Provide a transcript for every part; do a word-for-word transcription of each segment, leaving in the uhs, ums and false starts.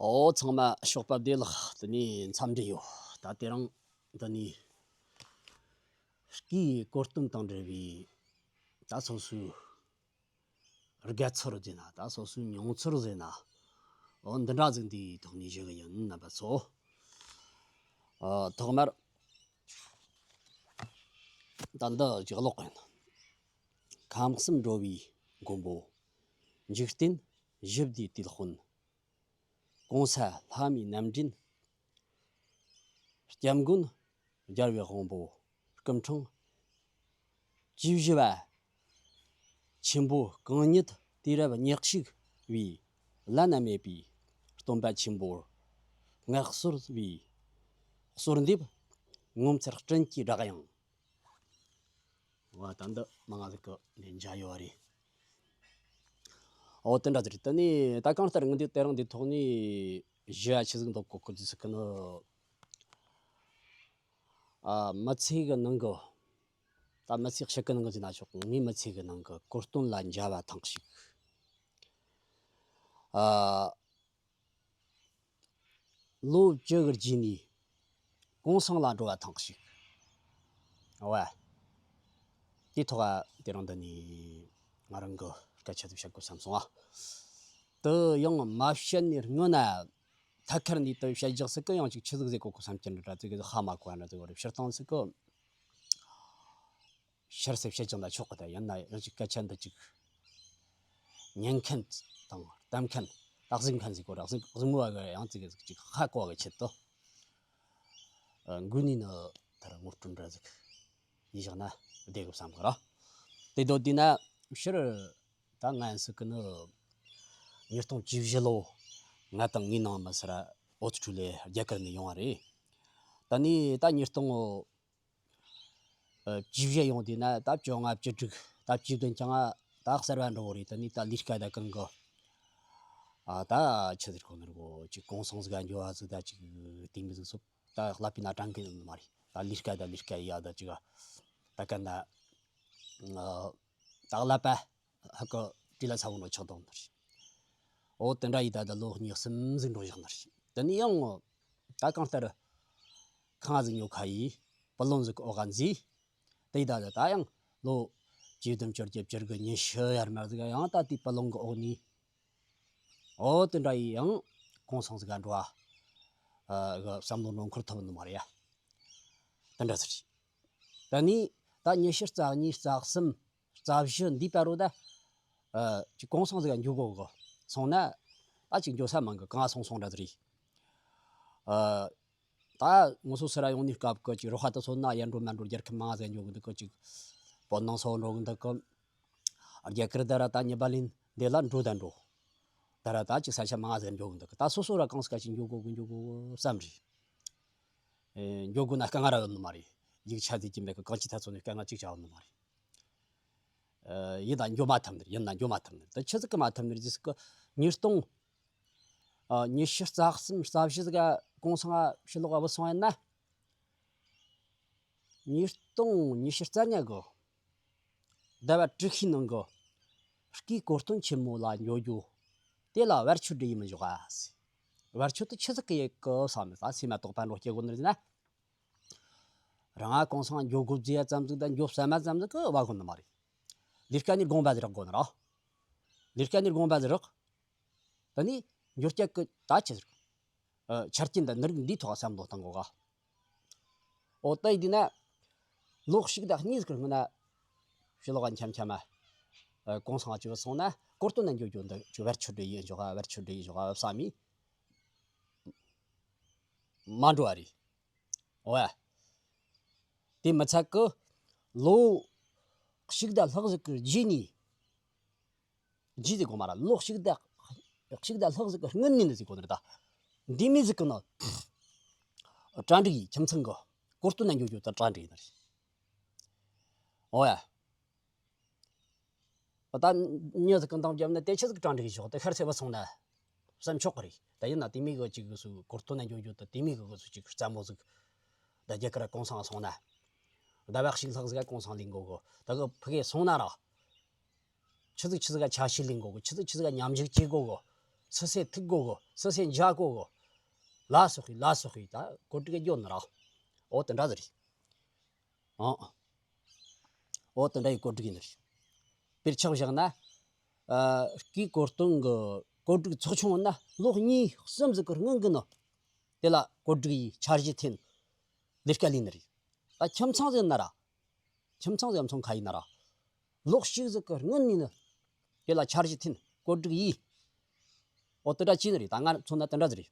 ཨོ་ཚང་མ་ཞོགས་པ་བདེ་ལེགས། དེ་ནས་འཚམས་འདྲི་ཡོད། ད་དེ་རིང་འདི་ནས་སྐུའི་གོ་སྟོན་དང་འབྲེལ་བའི་ད་སོ་སོའི་དགའ་ཚོར་ཟེར་ན། ད་སོ་སོའི་མྱོང་ཚོར་ཟེར་ན། ཨོ་འདི་འདྲ་ཟིག་འདིའི་ཐོག་ནས་ཞུ་གི་ཡིན། རྣམ་པ་ཚོ། ཨ་ཐོག་མར་ད་འདི་ཅིག་ཀློག་གི་ཡིན། ཁམས་གསུམ་འགྲོ་བའི་མགོན་པོ། འཇིག་རྟེན་ཞི་བདེའི་དེད་དཔོན། གོང་ས་ལྷ་མིའི་རྣམ་འདྲེན། སྐྱབས་མགོན་རྒྱལ་བའི་དབང་པོ། སྐུ་འཕྲེང་བཅུ་བཞི་པ། ཆེན་པོ་གང་ཉིད་དུས་རབས་ཉེར་གཅིག་པའི་བླ་ན་མེད་པའི་སྟོན་པ་ཆེན་པོར་མངའ་གསོལ་བའི་གསོལ་འདེབས་ངོ་མཚར་སྤྲིན་གྱི་སྒྲ་དབྱངས། བ་ད་འདི་མང་ང་ཟིག་གི་ནས་མཇལ་ཡོད་རེད། ཨོ་དེ་འདྲ་ཟིག་རེད། དེ་ནས་ད་གང་ལྟར་ངས་འདི་དེ་རིང་འདི་ཐོག་ནས་ཞུ་ཡ་ཆི་ཟིག་འདུག་གོ་གི་ཟིག་གི་ནི། ཨ་མི་ཚེ་གི་ནང་གི། ད་མི་ཚེ་ཞིག་གི་ནང་གི་ཟེར་ན་ཆོག་ངའི་མི་ཚེ་གི་ནང་གི་གོ་སྟོན་ལ་མཇལ་བ་ཐེངས་ཤིག་ཨ་ལོ་བཅུ་གི་རྗེས་ནས་གུང་སེང་ལ་འགྲོ་བ་ཐེངས་ཤིག་འོ་ཨ། དེའི་ཐོག་ཨ་དེ་རིང་འདི་ནས་ང་རང་གི་སྐད་ཆ་དེ་བཤད་དགོས་བསམ་སོང་ཨ། དེ་ཡང་མ་བཤད་ནས་སྔོན་ན་ཐད་ཀར་ནས་དེ་བཤད་རྒྱག་ཟིག་གི་ཡང་ཅིག་ཆི་ཟིག་ཟེར་གོ་གི་བསམ་གྱི་འདྲ་ཙིག་གི་ཧ་མ་གོ་བ་འདྲ་ཙིག་གི་རེད། སྤྱིར་བཏང་ཟིག་གི་ཕྱིར་སེ་བཤད་ཀྱང་ད་ཆོག་གི། ད་ཡིན་ན་ཡང་ཅིག་སྐད་ཆ་འདི་ཅིག་ཉན་མཁན་དང་གཏམ་མཁན། ད་གཟིགས་མཁན་ཟིག་གོ་ར་གཟིགས་གཟིགས་མོ་བ་གི་ཡང་ཅིག་ཅིག་ཧ་གོ་བ་གི་ཆེད་དུ། ཨ་འགོ་ནས་ནི་ད་ར་ངོ་སྤྲོད་འདྲ་ཟིག་ཡིན་བཞག་ན་བདེ་གི་བསམ་གི་ར། དེ་དོ་དེ་ན་ཕྱིར་ད་ང་ཡང་ཟིག་གི་ནི་ཉིས་སྟོང་བཅུ་བཞི་ལོ་ང་དང་ངའི་ནང་མི་སི་ར་ཨོ་སི་ཁྲུ་ལི་ཡ་རྒྱ་གར་ནས་ཡོང་བ་རེད། ད་ནི་ད་ཉིས་སྟོང་ཨ་བཅུ་བཞི་ཡོང་དུས་ན་ད་བཅོ་ལྔ་བཅུ་དྲུག་ད་བཅུ་བདུན་ཀྱང་ད་གསར་བ་འགྲོ་བ་རེད། ད་ནི་ད་ལས་ཀ་ད་གང་གི་ཨ་ད་ཆི་ཟེར་གོ་ནི་རེད་གོ། ཅིག་གུང་སེང་ཟིག་ག་འགྱོ་བ་ཟིག་ད་ཅིག་དེ་མི་ཟིག་སོགས་ད་ཀླད་པའི་ནང་དྲན་གི་ཡོད་ནི་མ་རེད། ད་ལས་ཀ་ད་ལས་ཀ་ཡ་ད་ཅིག་ད་ག་ན་ཨ་ད་ཀླད་པ་ཧ་གོ་བྲིས་ལ་ཚ་བོ་ནོ་ཆགས་དོན་དུ་རེད། འོ་དེ་འདྲ་ཡིན་ད་ད་ལོ་གཉིས་གསུམ་ཟིག་འགྲོ་བཞག་ནི་རེད། དེ་ནས་ཡང་ད་གང་ལྟར་ཁང་ཟིག་ཉོ་ཁ་ཡིས་པི་ལོན་ཟིག་འོག་ག་འཛིས། དེ་ཡི་ད་ད་ད་ཡང་ལོ་བཅུ་བདུན་བཅོ་བརྒྱད་བཅུ་དགུ་ཉི་ཤུ་ཡར་མར་ཟིག་ཡང་ད་དེ་པི་ལོན་གི་འོག་ནས། འོ་དེ་འདྲ་ཡིན་ཡང་གུང་སེང་ཟིག་ག་འགྲོ་བ་ཨ་གི་བསམ་བློ་འགྲོ་འཁོར་ཐུབ་ནི་མ་རེད་ཡ། དེ་འདྲ་ཟིག་རེད། ད་ནི་ད་ཉི་ཤུ་རྩ་གཉིས་རྩ་གསུམ་རྩ་བཞི་འདི་བར་རུ་ད་ཨ་ཅིག་གུང་སེང་ཟིག་ག་འགྱོ་དགོ་གི་སོང་ན་ད་ཅིག་འགྱོ་ས་མང་གི་གང་སོང་སོང་འདྲ་ཟིག་རེད། ཨ་ད་ངོ་སོ་སི་ར་ཡོང་ནི་སྐབས་གི་ཅིག་རོགས་པ་དེ་ཚོ་ན་ཡར་འགྲོ་མར་འགྲོ་རྒྱལ་ཁབ་མང་ཟིག་འགྱོ་གི་འདུག་གི། ཅིག་བོད་ནང་སོགས་འགྲོ་གི་འདུག་གི། རྒྱ་གར་ད་ར་ད་ཉི་པ་ལིན་འདི་ལ་འགྲོ་ད་འགྲོ། ད་ར་ད་ཅིག་ས་ཆ་མང་ཟིག་འགྱོ་གི་འདུག་གི། ད་སོ་སོ་ར་གང་ས་ག་ཅིག་འགྱོ་དགོ་གི་འགྱོ་དགོ་བསམ་རེད། ཨེ་འགྱོ་དགོ་ན་དཀའ་ངལ་ར་ཡོད་ནི་མ་རེད། ཡིག་ཆ་དེ་ཀྱི་མེད་གི། གང་ཅི་ཐ་ཚོ་ནས་དཀའ་ངལ་ཅིག་ཆགས་ཡོད་ནི་མ་རེད། ཨེ་ཡིན་ན་འགྱོ་མ་ཐུབ་ནི་རེད། ཡིན་ན་འགྱོ་མ་ཐུབ་ནི་རེད། ད་ཆི་ཟིག་གི་མ་ཐུབ་ནི་རེད་ཟེར་གི། ཉིས་སྟོང་ཨ་ཉི་ཤུ་རྩ་གསུམ་རྩ་བཞི་ཟིག་ག་གུང་སེང་ང་ཕྱི་ལོགས་བུད་སོང་ཡིན་ན། ཉིས་སྟོང་ཉི་ཤུ་རྩ་ལྔ་གི་ཟླ་བ་དྲུག་པའི་ནང་གི་སྐུའི་གོ་སྟོན་ཆེན་མོ་ལ་འགྱོ་རྒྱུ་དེ་ལ་བར་ཆད་འདྲ་ཡིན་མི་འཇོག་ག། བར་ཆད་དེ་ཆི་ཟིག་གི་ཡོད་གི་བསམ་ནས་ད་སེམས་མ་དོགས་པ་འགྲོ་སྐྱེ་དགོ་ནི་རེད་ན། རང་ང་གུང་སེང་འགྱོ་དགོ་ཟེར་ཡ་ཙམ་ཟིག་དང་འགྱོ་བསམ་ཡ་ཙམ་ཟིག་གི་བ་གོ་ནི་མ་རེད། ལས་ཀ་ནི་དགོངས་པ་ཟིག་རག་དགོ་ནི་ར། ལས་ཀ་ནི་དགོངས་པ་ཟིག་རག། ད་ནི་འགྱོ་སྐྱག་གི་ད་ཆི་ཟེར། ཨ་ཆ་རྐྱེན་དང་ནི་རིགས་འདིའི་ཐོག་བསམ་བློ་གཏང་དགོ་ག། འོ་ད་ཡིན་དུས་ན། ལོ་གཅིག་དང་གཉིས་ཟིག་སྔོན་ན། ཕྱི་ལོགས་འཆམ་འཆམ་མ། ཨ་གུང་སེང་ཅིག་སོང་ན་གོ་སྟོན་ན་འགྱོ་རྒྱུ་འདི་ཅིག་བར་ཆད་འདྲ་ཡིན་འཇོག་ག། བར་ཆད་འདྲ་ཡིན་འཇོག་ག་བསམ་མི་མ་འགྲོ་བ་རེད། འོ་ཡ། དེ་མི་ཚད་གི། ལོ་གཅིག་དང་ལྷག་ཟིག་གི་རྗེས་ནས། རྗེས་ཟེར་གོ་མ་ར། ལོ་གཅིག་དང་གཅིག་དང་ལྷག་ཟིག་གི་སྔོན་ནས་ནི་ཟེར་གོ་ནི་རེད་ད། འདི་མི་ཟིག་གི་ནི་གྲ་སྒྲིག་ཡིན། ཁྱིམ་ཚང་གི་གོ་སྟོན་ན་འགྱོ་རྒྱུ་ད་གྲ་སྒྲིག་ཡིན་ནི་རེད། འོ་ཡ། ད་མྱི་ཟིག་གི་འདང་བརྒྱབ་ན་དེ་ཆི་ཟིག་གྲ་སྒྲིག་ཞོག་དེ་ཤར་ཚེ་བ་སོང་ན་བསམ་ཆོག་གི་རེད། ད་ཡིན་ན་དེ་མི་གི་ཅིག་གི་སུ་གོ་སྟོན་ན་འགྱོ་རྒྱུ་ད་དེ་མི་གི་གི་སུ་ཅིག་རྩ་མོ་ཟིག་ད་རྒྱ་གར་གུང་སེང་སོང་ན། ཟླ་བ་གཅིག་ལྷག་ཟིག་ག་གུང་སེང་ལེན་དགོ་གི། ད་གི་ཕ་གི་སོང་ན་ར། ཆི་ཟིག་ཆི་ཟིག་ག་ཆ་ཤས་ལེན་དགོ་གི། ཆི་ཟིག་ཆི་ཟིག་ག་མཉམ་ཞུགས་བྱེད་དགོ་གི། སུ་སེ་ཐུག་གོ་གི། སུ་སེ་འཇའ་གོ་གི། ལ་སོགས་ཀྱི་ལ་སོགས་ཀྱི་ད་བཀོད་སྒྲིག་ཡོད་ནི་ར། འོ་དེ་འདྲ་ཟིག་རེད། ཨང་། འོ་དེ་འདྲ་ཡི་བཀོད་སྒྲིག་ཡིན་ནི་རེད། དཔེར་ཆ་བཞག་ན། ཨ། སྐུའི་གོ་སྟོན་གི་བཀོད་སྒྲིག་ཚོགས་ཆུང་ན་ལོ་གཉིས་གསུམ་ཟིག་གི་སྔོན་གི་ནི། དེ་ལ་བཀོད་སྒྲིག་ཡི་འཆར་གཞི་འཐེན། ལས་ཀ་ལས་ནི་རེད། ད་ཁྱིམ་ཚང་ཟིག་ན་ར། ཁྱིམ་ཚང་ཟིག་ཚོང་ཁ་ཡིན་ན་ར། ལོ་གཅིག་ཟིག་གི་སྔོན་ནས་ནི། དེ་ལ་འཆར་གཞི་འཐེན། བཀོད་སྒྲིག་ཡིས། འོ་དེ་འདྲ་བྱས་ནི་རེད། ད་ང་མཚོན་ན་དེ་འདྲ་ཟིག་རེད།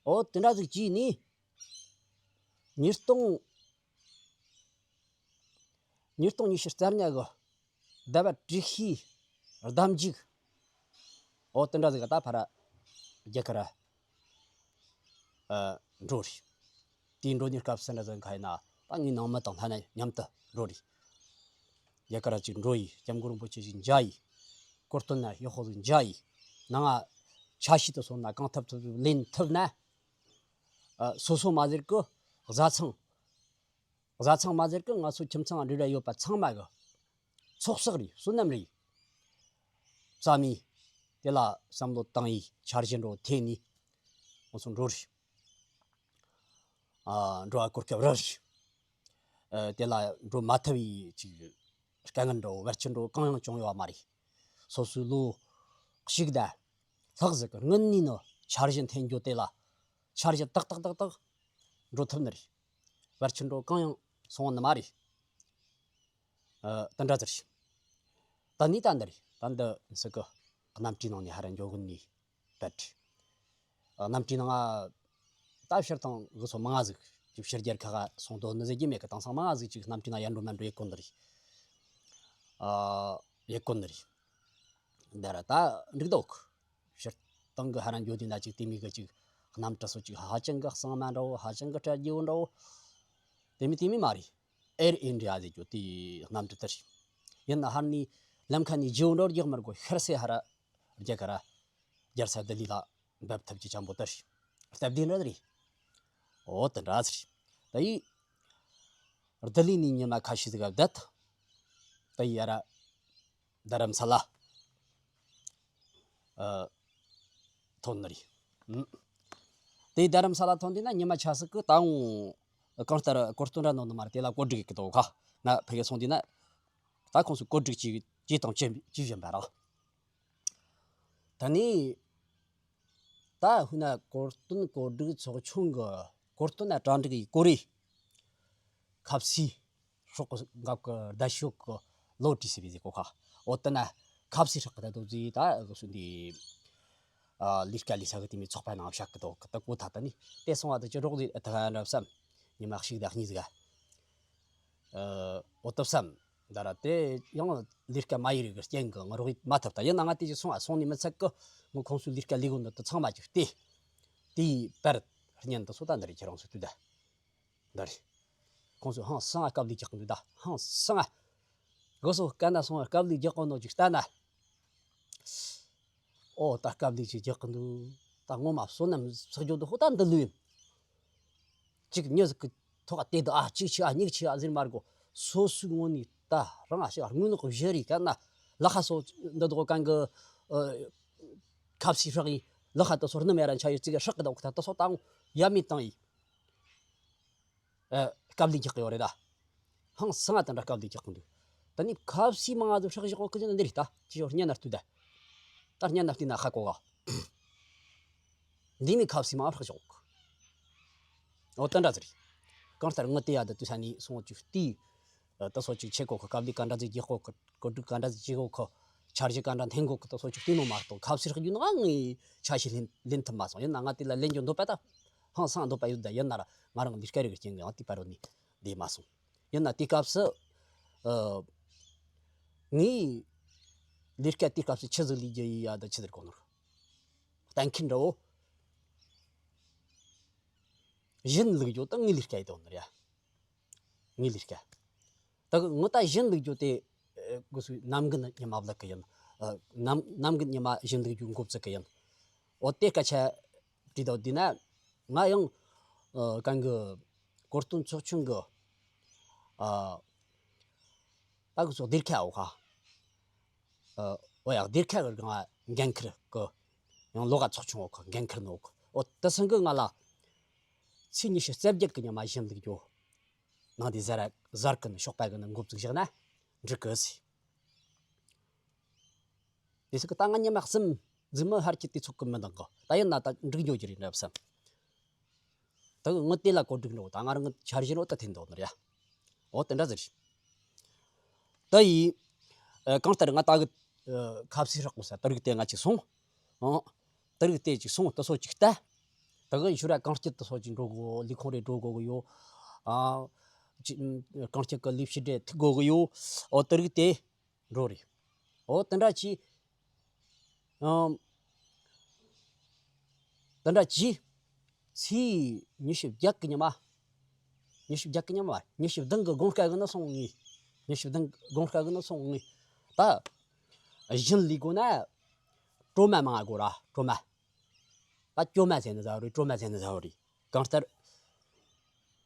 འོ་དེ་འདྲ་ཟིག་བྱས་ནས། ཉིས་སྟོང་། ཉིས་སྟོང་ཉི་ཤུ་རྩ་ལྔ་གི་ཟླ་བ་དྲུག་པའི་ཟླ་མཇུག་འོ་དེ་འདྲ་ཟིག་ག་ད་ཕར་རྒྱ་གར་ཨ་འགྲོ་རེད། དེའི་འགྲོ་ནི་སྐབས་སུ་འདྲ་ཟིག་ག་ཡིན་ན། ད་ངའི་ནང་མི་དང་ལྷན་ན་མཉམ་དུ་འགྲོ་རེད། རྒྱ་གར་ཅིག་འགྲོ་ཡི། སྐྱབས་མགོན་རིན་པོ་ཆེ་ཞིག་མཇལ་ཡི། གོ་སྟོན་ན་ཡག་པོ་ཟིག་མཇལ་ཡི། ནང་ང་ཆ་ཤས་དེ་སོང་ན་གང་ཐུབ་ཐུབ་ལེན་ཐུབ་ན། ཨ། སོ་སོ་མ་ཟེར་གི་བཟའ་ཚང་། བཟའ་ཚང་མ་ཟེར་གི་ང་ཚོ་ཁྱིམ་ཚང་འབྲེལ་བ་ཡོད་པ་ཚང་མ་གི་ཚོགས་བསགས་རེད། བསོད་ནམས་རེད། བསམ་མི་དེ་ལ་བསམ་བློ་བཏང་ཡི། འཆར་གཞི་འགྲོ་འཐེན་ནི་ང་ཚོ་འགྲོ་རེད། ཨ། འགྲོ་བ་གོ་སྐབས་རག་རེད། ཨ། དེ་ལ་འགྲོ་མ་ཐུབ་ཡི་ཅིག་དཀའ་ངལ་འགྲོ་བར་ཆད་འགྲོ་གང་ཡང་བྱུང་ཡོད་མ་རེད། སོ་སོའི་ལོ་གཅིག་དང་ལྷག་ཟིག་གི་སྔོན་ནས་ནི་འཆར་གཞི་འཐེན་རྒྱུ། དེ་ལ་འཆར་གཞི་ཏག་ཏག་ཏག་ཏག་འགྲོ་ཐུབ་ནི་རེད། བར་ཆད་འགྲོ་གང་ཡང་སོང་བ་ནི་མ་རེད། ཨ། དེ་འདྲ་ཟིག་རེད། ད་ནི་ད་འདི་རེད། ད་འདི་ཟིག་གི་གནམ་གྲུའི་ནང་ནས་ཧར་ར་འགྱོ་གི་ནི་བསྡད། ཨ། གནམ་གྲུའི་ནང་ང་ད་སྤྱིར་བཏང་གི་སོ་མང་ང་ཟིག་ཅིག་ཕྱི་རྒྱལ་ཁག་ག་སོང་དོ་ནི་ཟེར་གྱི་མེད་གི། དེང་སང་མང་ང་ཟིག་ཅིག་གནམ་གྲུའི་ནང་ཡར་འགྲོ་མར་འགྲོ་ཡེད་གོ་ནི་རེད། ཨ། ཡེད་གོ་ནི་རེད། འདི་ར་ད་འགྲིག་འདུག་སྤྱིར་བཏང་གི་ཧར་ར་འགྱོ་དུས་ན་ཅིག་དེ་མོ་གི་ཅིག་གནམ་གྲུ་སོ་ཅིག་ཧ་ཅང་གི་གཙང་མ་འདྲ་བོ། ཧ་ཅང་གི་སྤྲོ་སྐྱིད་འདྲ་བོ། དེ་མོ་དེ་མོ་མ་རེད། ཨེར་ཨིན་ཌི་ཡ་ཟེར་རྒྱུ་དེའི་གནམ་གྲུ་དེ་རེད། ཡིན་ན་ཧར་ནས་ལམ་ཁ་ནས་བརྗེ་པོ་འདྲ་བོ་རྒྱག་མི་དགོས། ཤར་སེ་ཧར་ར་རྒྱ་གར་ར་རྒྱལ་ས་ལྡི་ལི་ལ་འབབ་ཐུབ་རྒྱུ་ཅན་པོ་དེ་རེད། སྟབས་བདེ་འདྲ་རེད། འོ་དེ་འདྲ་རེད། ད་ཡིན་ལྡི་ལི་ནས་ཉི་མ་ཁ་ཤས་ཟིག་ག་བསྡད། ད་ཡིན་ཡར་རྡ་རམ་ས་ལ། ཨ། ཐོན་ནི་རེད། ཨུམ། དེ་རྡ་རམ་ས་ལ་ཐོན་དུས་ན་ཉི་མ་ཆ་ཟིག་གི་ད་འོང་། གང་ལྟར་གོ་སྟོན་ར་ནོ་ནི་མ་རེད། དེ་ལ་བཀོད་སྒྲིག་གི་འདུག་ག། ང་ཕ་གིར་སོང་དུས་ན་ད་ཁོང་ཚོས་བཀོད་སྒྲིག་ཅིག་ཅིག་དང་ཅི་ཅི་བཞིན་པ་ར། ད་ནི་ད་ཧུ་ན་གོ་སྟོན་གོ་སྒྲིག་ཚོགས་ཆུང་གི་གོ་སྟོན་ན་གྲ་སྒྲིག་གི་གོ་རེ། ཁ་ཕྱི་སྲོག་གི་འགབ་གི་ཟླ་ཤོག་གི་ལོ་བྲིས་ཟེར་བའི་ཟེར་གོ་ཁ། འོ་དེ་ན་ཁ་ཕྱི་སྲོག་གི་ད་དུ་ཟེར། ད་གི་སུ་འདི། ཨ། ལས་ཀ་ལས་ས་གི་དེ་མོ་ཚོགས་པ་ནང་བཞག་གི་འདུག་གི། ད་གོ་ཐ་ད་ནི་དེ་སོང་བ་དུ་ཅི་རོགས་ཟེར་ཨ་ཐ་ག་འདྲ་བསམ། ཉི་མ་གཅིག་དང་གཉིས་ཟིག་ག། ཨ། འོ་ད་བསམ། ད་ར་དེ་ཡང་ལས་ཀ་མ་ཡི་རིགས་ཀྱི་རྐྱེན་གི་ང་རོགས་མ་ཐུབ། ད་ཡིན་ན་ང་དེ་ཅིག་སོང་ཨ། སོང་ནི་མི་ཚད་གི་ངོ་ཁོང་ཚོའི་ལས་ཀ་ལས་གོ་འདི་དུ་ཚང་མ་ཅིག་བལྟས། དེའི་པར་བརྙན་དུ་སོ་ད་འདི་རེད། ཁྱེད་རང་ཚོ་དུས་ད། འདི་རེད། ཁོང་ཚོས་ཧང་སང་ང་དཀའ་ལས་རྒྱག་གི་འདུག། ད་ཧང་སང་ང་། གོ་སོ་ག་ན་སོང་ང་དཀའ་ལས་རྒྱག་གོ་ནོ་ཅིག་ལྟ་ན། ཨོ་ད་དཀའ་ལས་ཅིག་རྒྱག་གི་འདུག། ད་ངོ་མ་བསོད་ནམས་བསགས་རྒྱུ་འདུག་ཧོ། ད་འདི་ལོས་ཡིན། ཅིག་མྱི་ཟིག་གི་ཐོག་ག་དེ་འདུག། ཨ་གཅིག་ཆེ་ཨ་གཉིས་ཆེ་ཨ་ཟེར་མ་དགོས། སོ་སོའི་ངོ་ནས་ད་རང་ཨ་ཞིག་དངུལ་ལོག་བཞི་རེ་ག་ན་ལ་ཁ་སོ་འདི་འདུག་གང་གི། ཨ། ཁ་ཕྱི་སྲེག་ཡིན། ལ་ཁ་དུ་སོར་ནི་མེ་ར་འཆའ་ཡོད་ཅིག་སྲེག་གི་འདུག། ད་ད་སོ་ད་ཡ་མེད་བཏང་ཡིན། ཨ། དཀའ་ལས་རྒྱག་གི་ཡོད་རེད་ད། ཧང་སང་ང་དེ་འདྲ་དཀའ་ལས་རྒྱག་གི་འདུག། ད་ནི་ཁ་ཕྱི་མང་ང་ཚོ་སྲེག་བཞག་གོ་གི་ཅི་ན་འདི་རེད་ད། ཅི་ཡོད་སྙན་ན་ལྟོས་ད། ད་སྙན་ན་བལྟས་ན་ཧ་གོ་ག། འདི་མི་ཁ་ཕྱི་མང་སྲེག་བཞག་གོ་གི། འོ་དེ་འདྲ་ཟིག་རེད། གང་ལྟར་ངོ་དེ་ཡ་ད་དུས་ས་ནི་སོང་ཅིག་བལྟས། ད་སོ་ཅིག་ཆེ་གོ་གི། དཀའ་ལས་ག་འདྲ་ཟིག་རྒྱག་གོ་གི། བཀོད་སྒྲིག་ག་འདྲ་ཟིག་བྱེད་གོ་གི། འཆར་གཞི་ག་འདྲ་འཐེན་གོ་གི། ད་སོ་ཅིག་བལྟས་ནོ་མ་གཏོགས་ཁ་ཕྱི་སྲེག་རྒྱུ་ནི་ང་ངའི་ཆ་ཤས་ལེན་ལེན་ཐུབ་མ་སོང་། ཡིན་ན་ང་དེ་ལ་ལེན་རྒྱུ་འདོད་པ་ད་ཧང་སང་འདོད་པ་ཡོད་ད། ཡིན་ན་ར་ང་རང་ལས་ཀ་རེ་གི་རྐྱེན་གྱིས་ཡང་དེ་བར་རོ་ནི་བསྡད་མ་སོང་། ཡིན་ན་དེ་སྐབས་སུ། ཨ། ངའི་ལས་ཀ་དེ་སྐབས་སུ་ཆི་ཟིག་ལས་རྒྱུ་ཡིན་ཡ་ད་ཆི་ཟེར་གོ་ནོ། གཏན་འཁེལ་འདྲ་བོ། གཞན་ལུགས་རྒྱུ་ད་ངའི་ལས་ཀ་ཡིན་དོ་ནོ་ར། ངའི་ལས་ཀ། ད་གི་ངོ་ད་གཞན་ལུགས་རྒྱུ་དེ། ཨ། གོ་སུ་ནམ་གི་ནི་ཉི་མ་བླུག་གི་ཡིན། ཨ། ནམ་ནམ་གི་ཉི་མ་གཞན་ལུགས་རྒྱུ་འགོ་བཙུགས་གི་ཡིན། འོ་དེ་སྐད་ཆ་དྲིས་དོ་དེ་ན། ང་ཡང་། ཨ། གང་གི་གོ་སྟོན་ཚོགས་ཆུང་གི། ཨ། ད་གི་སོ་སྡེར་ཁ་འོ་ཁ། ཨ། འོ་ཡ་སྡེར་ཁ་གི་ང་འགན་འཁུར་གི། ཡང་ལོ་ག་ཚོགས་ཆུང་འོག་གི་འགན་འཁུར་ནོ་གི། འོ་དེ་སང་གི་ང་ལ་ཚེས་ཉི་ཤུ་རྩ་བརྒྱད་གི་ཉི་མ་གཞན་ལུགས་ཡོད། ནང་དེ་གཟའ་ར་གཟའ་གི་ནི་ཞོགས་པ་གི་ནི་འགོ་བཙུགས་བཞག་ན་འགྲིག་གི་ཟེར། དེ་སི་གི་ད་ང་ཉི་མ་གསུམ་རྫིག་མི་ཧར་གྱི་དུས་ཚོད་ཀྱི་མི་འདང་གི། ད་ཡིན་ན་ད་འགྲིག་འགྱོ་རྒྱུ་རེད་འདྲ་བསམ། ད་གི་ངི་དེ་ལ་གོ་སྒྲིག་འགྲོ། ད་ང་རང་གི་འཆར་གཞི་རོ་ད་འཐེན་འདོད་ནི་རེད་ཡ། འོ་དེ་འདྲ་ཟེར། ད་ཡིན། ཨ། གང་ལྟར་ང་ད་གི་ཨ། ཁ་ཕྱིར་རག་གོ་ས་དེ་རིགས་དེ་ང་ཅིག་སོང་། ཨང་། དེ་རིགས་དེ་ཅིག་སོང་། དེ་ཚོ་ཅིག་ལྟ། ད་གི་ཞུ་ར་གངས་སྐྱིད་དེ་ཚོ་ཅིག་འགྲོ་དགོས། ལས་ཁུངས་རེ་འགྲོ་དགོས་གི་ཡོད། ཨ། ཅིག་གངས་སྐྱིད་གི་ལས་བྱེད་རེ་ཐུག་དགོས་གི་ཡོད། འོ་དེ་རིགས་དེ་འགྲོ་རེད། འོ་དེ་འདྲ་ཅིག་ཨམ། དེ་འདྲ་ཅིག་ཚེས་ཉི་ཤུ་བརྒྱད་གི་ཉི་མ། ཉི་ཤུ་བརྒྱད་གི་ཉི་མ། ཉི་ཤུ་བདུན་གི་དགོང་ཁ་གི་ནི་སོང་ངས། ཉི་ཤུ་བདུན་གི་དགོང་ཁ་གི་ནི་སོང་ངས། ད་གཞན་ལས་དགོས་ན་གྲོ་མ་མང་དགོས་ར། གྲོ་མ། ད་གྲོ་མ་ཟེར་ནི་ཟ་བ་རེད། གྲོ་མ་ཟེར་ནི་ཟ་བ་རེད། གང་ལྟར་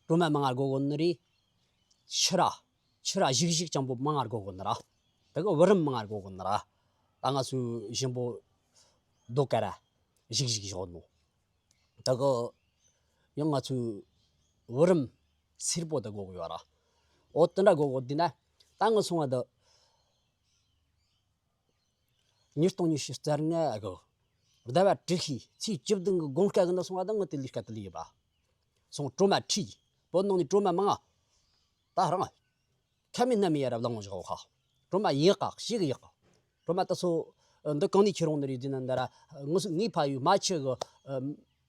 གྲོ་མ་མང་དགོས་གོ་ནི་རེད། ཕྱུར་ར། ཕྱུར་ར་བཞི་བཞི་ཅང་པོ་མང་དགོས་གོ་ནི་ར། ད་གི་བུ་རམ་མང་དགོས་གོ་ནི་ར། ད་ང་ཚོའི་ཞིམ་པོ་རྡོ་ཀ་ར་བཞི་བཞི་བཞག་ནོ། ད་གི་ཡང་ང་ཚོའི་བུ་རམ་སེར་པོ་ད་དགོས་གོ་ཡོད་ར། འོ་དེ་འདྲ་དགོས་གོ་དེ་ན་ད་ང་སོང་བ་ད། ཉིས་སྟོང་ཉི་ཤུ་རྩ་ལྔ་གི་ཟླ་བ་དྲུག་པའི་ཚེས་བཅུ་བདུན་གི་དགོང་ཁ་གི་ནི་སོང་བ་དང་ངི་དེ་ལས་ཀ་དེ་ལས་ཡིན་པ། སོང་གྲོ་མ་ཁྲིད། བོད་ནང་ནས་གྲོ་མ་མང་ང་། ད་རང་ཁ་མི་སྣ་མི་ཡ་ར་བླངས་བཞག་ཁ། གྲོ་མ་ཡག་ག་ཞིག་ཡག་ག། གྲོ་མ་དེ་ཚོ་འདི་གང་ནས་ཁྱེར་ཡོང་ནི་རེད་ཟེར་ན། འདི་ར་ངི་སུ་ངའི་ཕ་ཡུལ་རྨ་ཆུ་གི་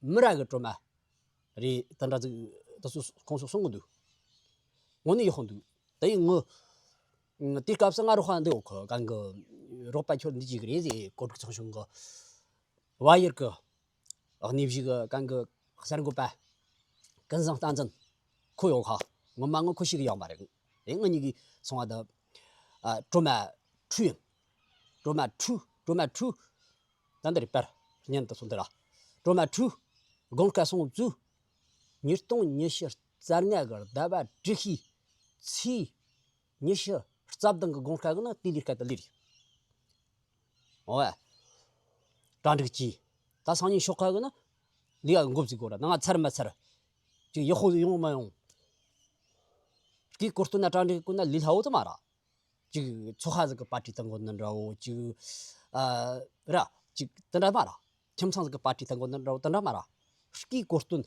མི་ར་གི་གྲོ་མ་རེད། དེ་འདྲ་ཟིག་དེ་ཚོ་ཁོང་ཚོ་གསུང་གི་འདུག། དངོས་གནས་ཡག་པོ་འདུག། དེ་ཡིན་ངི། ཨ། དེའི་སྐབས་སུ་ང་རོགས་པ་འདི་འོ་ཁ་གང་གི་རོགས་པ་ཁྱོད་འདི་ཅིག་རེད་ཟེར། གོ་སྒྲིག་ཚོགས་ཆུང་གི་བ་ཡེར་གི་གནས་བཞི་གི་གང་གི་གསར་འགོད་པ་ཀུན་བཟང་བསྟན་འཛིན་ཁོ་ཡོད་ཁ། ངོ་མ་ངོ་ཁོ་ཞིག་ཡོང་བ་རེད། དེ་ངི་གཉིས་ཀྱིས་སོང་བ་དང་། ཨ། གྲོ་མ་ཁྲུས་ཡིན། གྲོ་མ་ཁྲུས། གྲོ་མ་ཁྲུས། ད་འདི་རེད་པར་བརྙན་དུ་སོང་འདི་ར། གྲོ་མ་ཁྲུས། དགོང་ཁ་སོང་བཙུགས། ཉིས་སྟོང་ཉི་ཤུ་རྩ་ལྔ་གི་ཟླ་བ་དྲུག་པའི་ཚེས་ཉི་ཤུ་རྩ་བདུན་གི་དགོང་ཁ་གི་ནི་དེ་ལས་ཀ་དེ་ལས་རེད། འོ་ཨ། གྲ་སྒྲིག་གྱིས། ད་སང་ཉིན་ཞོགས་ཁ་གི་ནི་ལས་ཀ་འགོ་བཙུགས་དགོས་ར། ནང་ཚར་མ་ཚར། ཅིག་ཡག་པོ་ཡོང་མ་ཡོང་། སྐུའི་གོ་སྟོན་ན་གྲ་སྒྲིག་དགོས་ན་ལས་སླ་བོ་དུ་མ་ར། ཅིག་ཚོགས་པ་ཟིག་གི་པར་ཊི་བཏང་དགོས་ནི་འདྲ་བོ་ཅིག། ཨ། ར་ཅིག་དེ་འདྲ་མ་ར། ཁྱིམ་ཚང་ཟིག་གི་པར་ཊི་བཏང་དགོས་ནི་འདྲ་བོ་དེ་འདྲ་མ་ར། སྐུའི་གོ་སྟོན།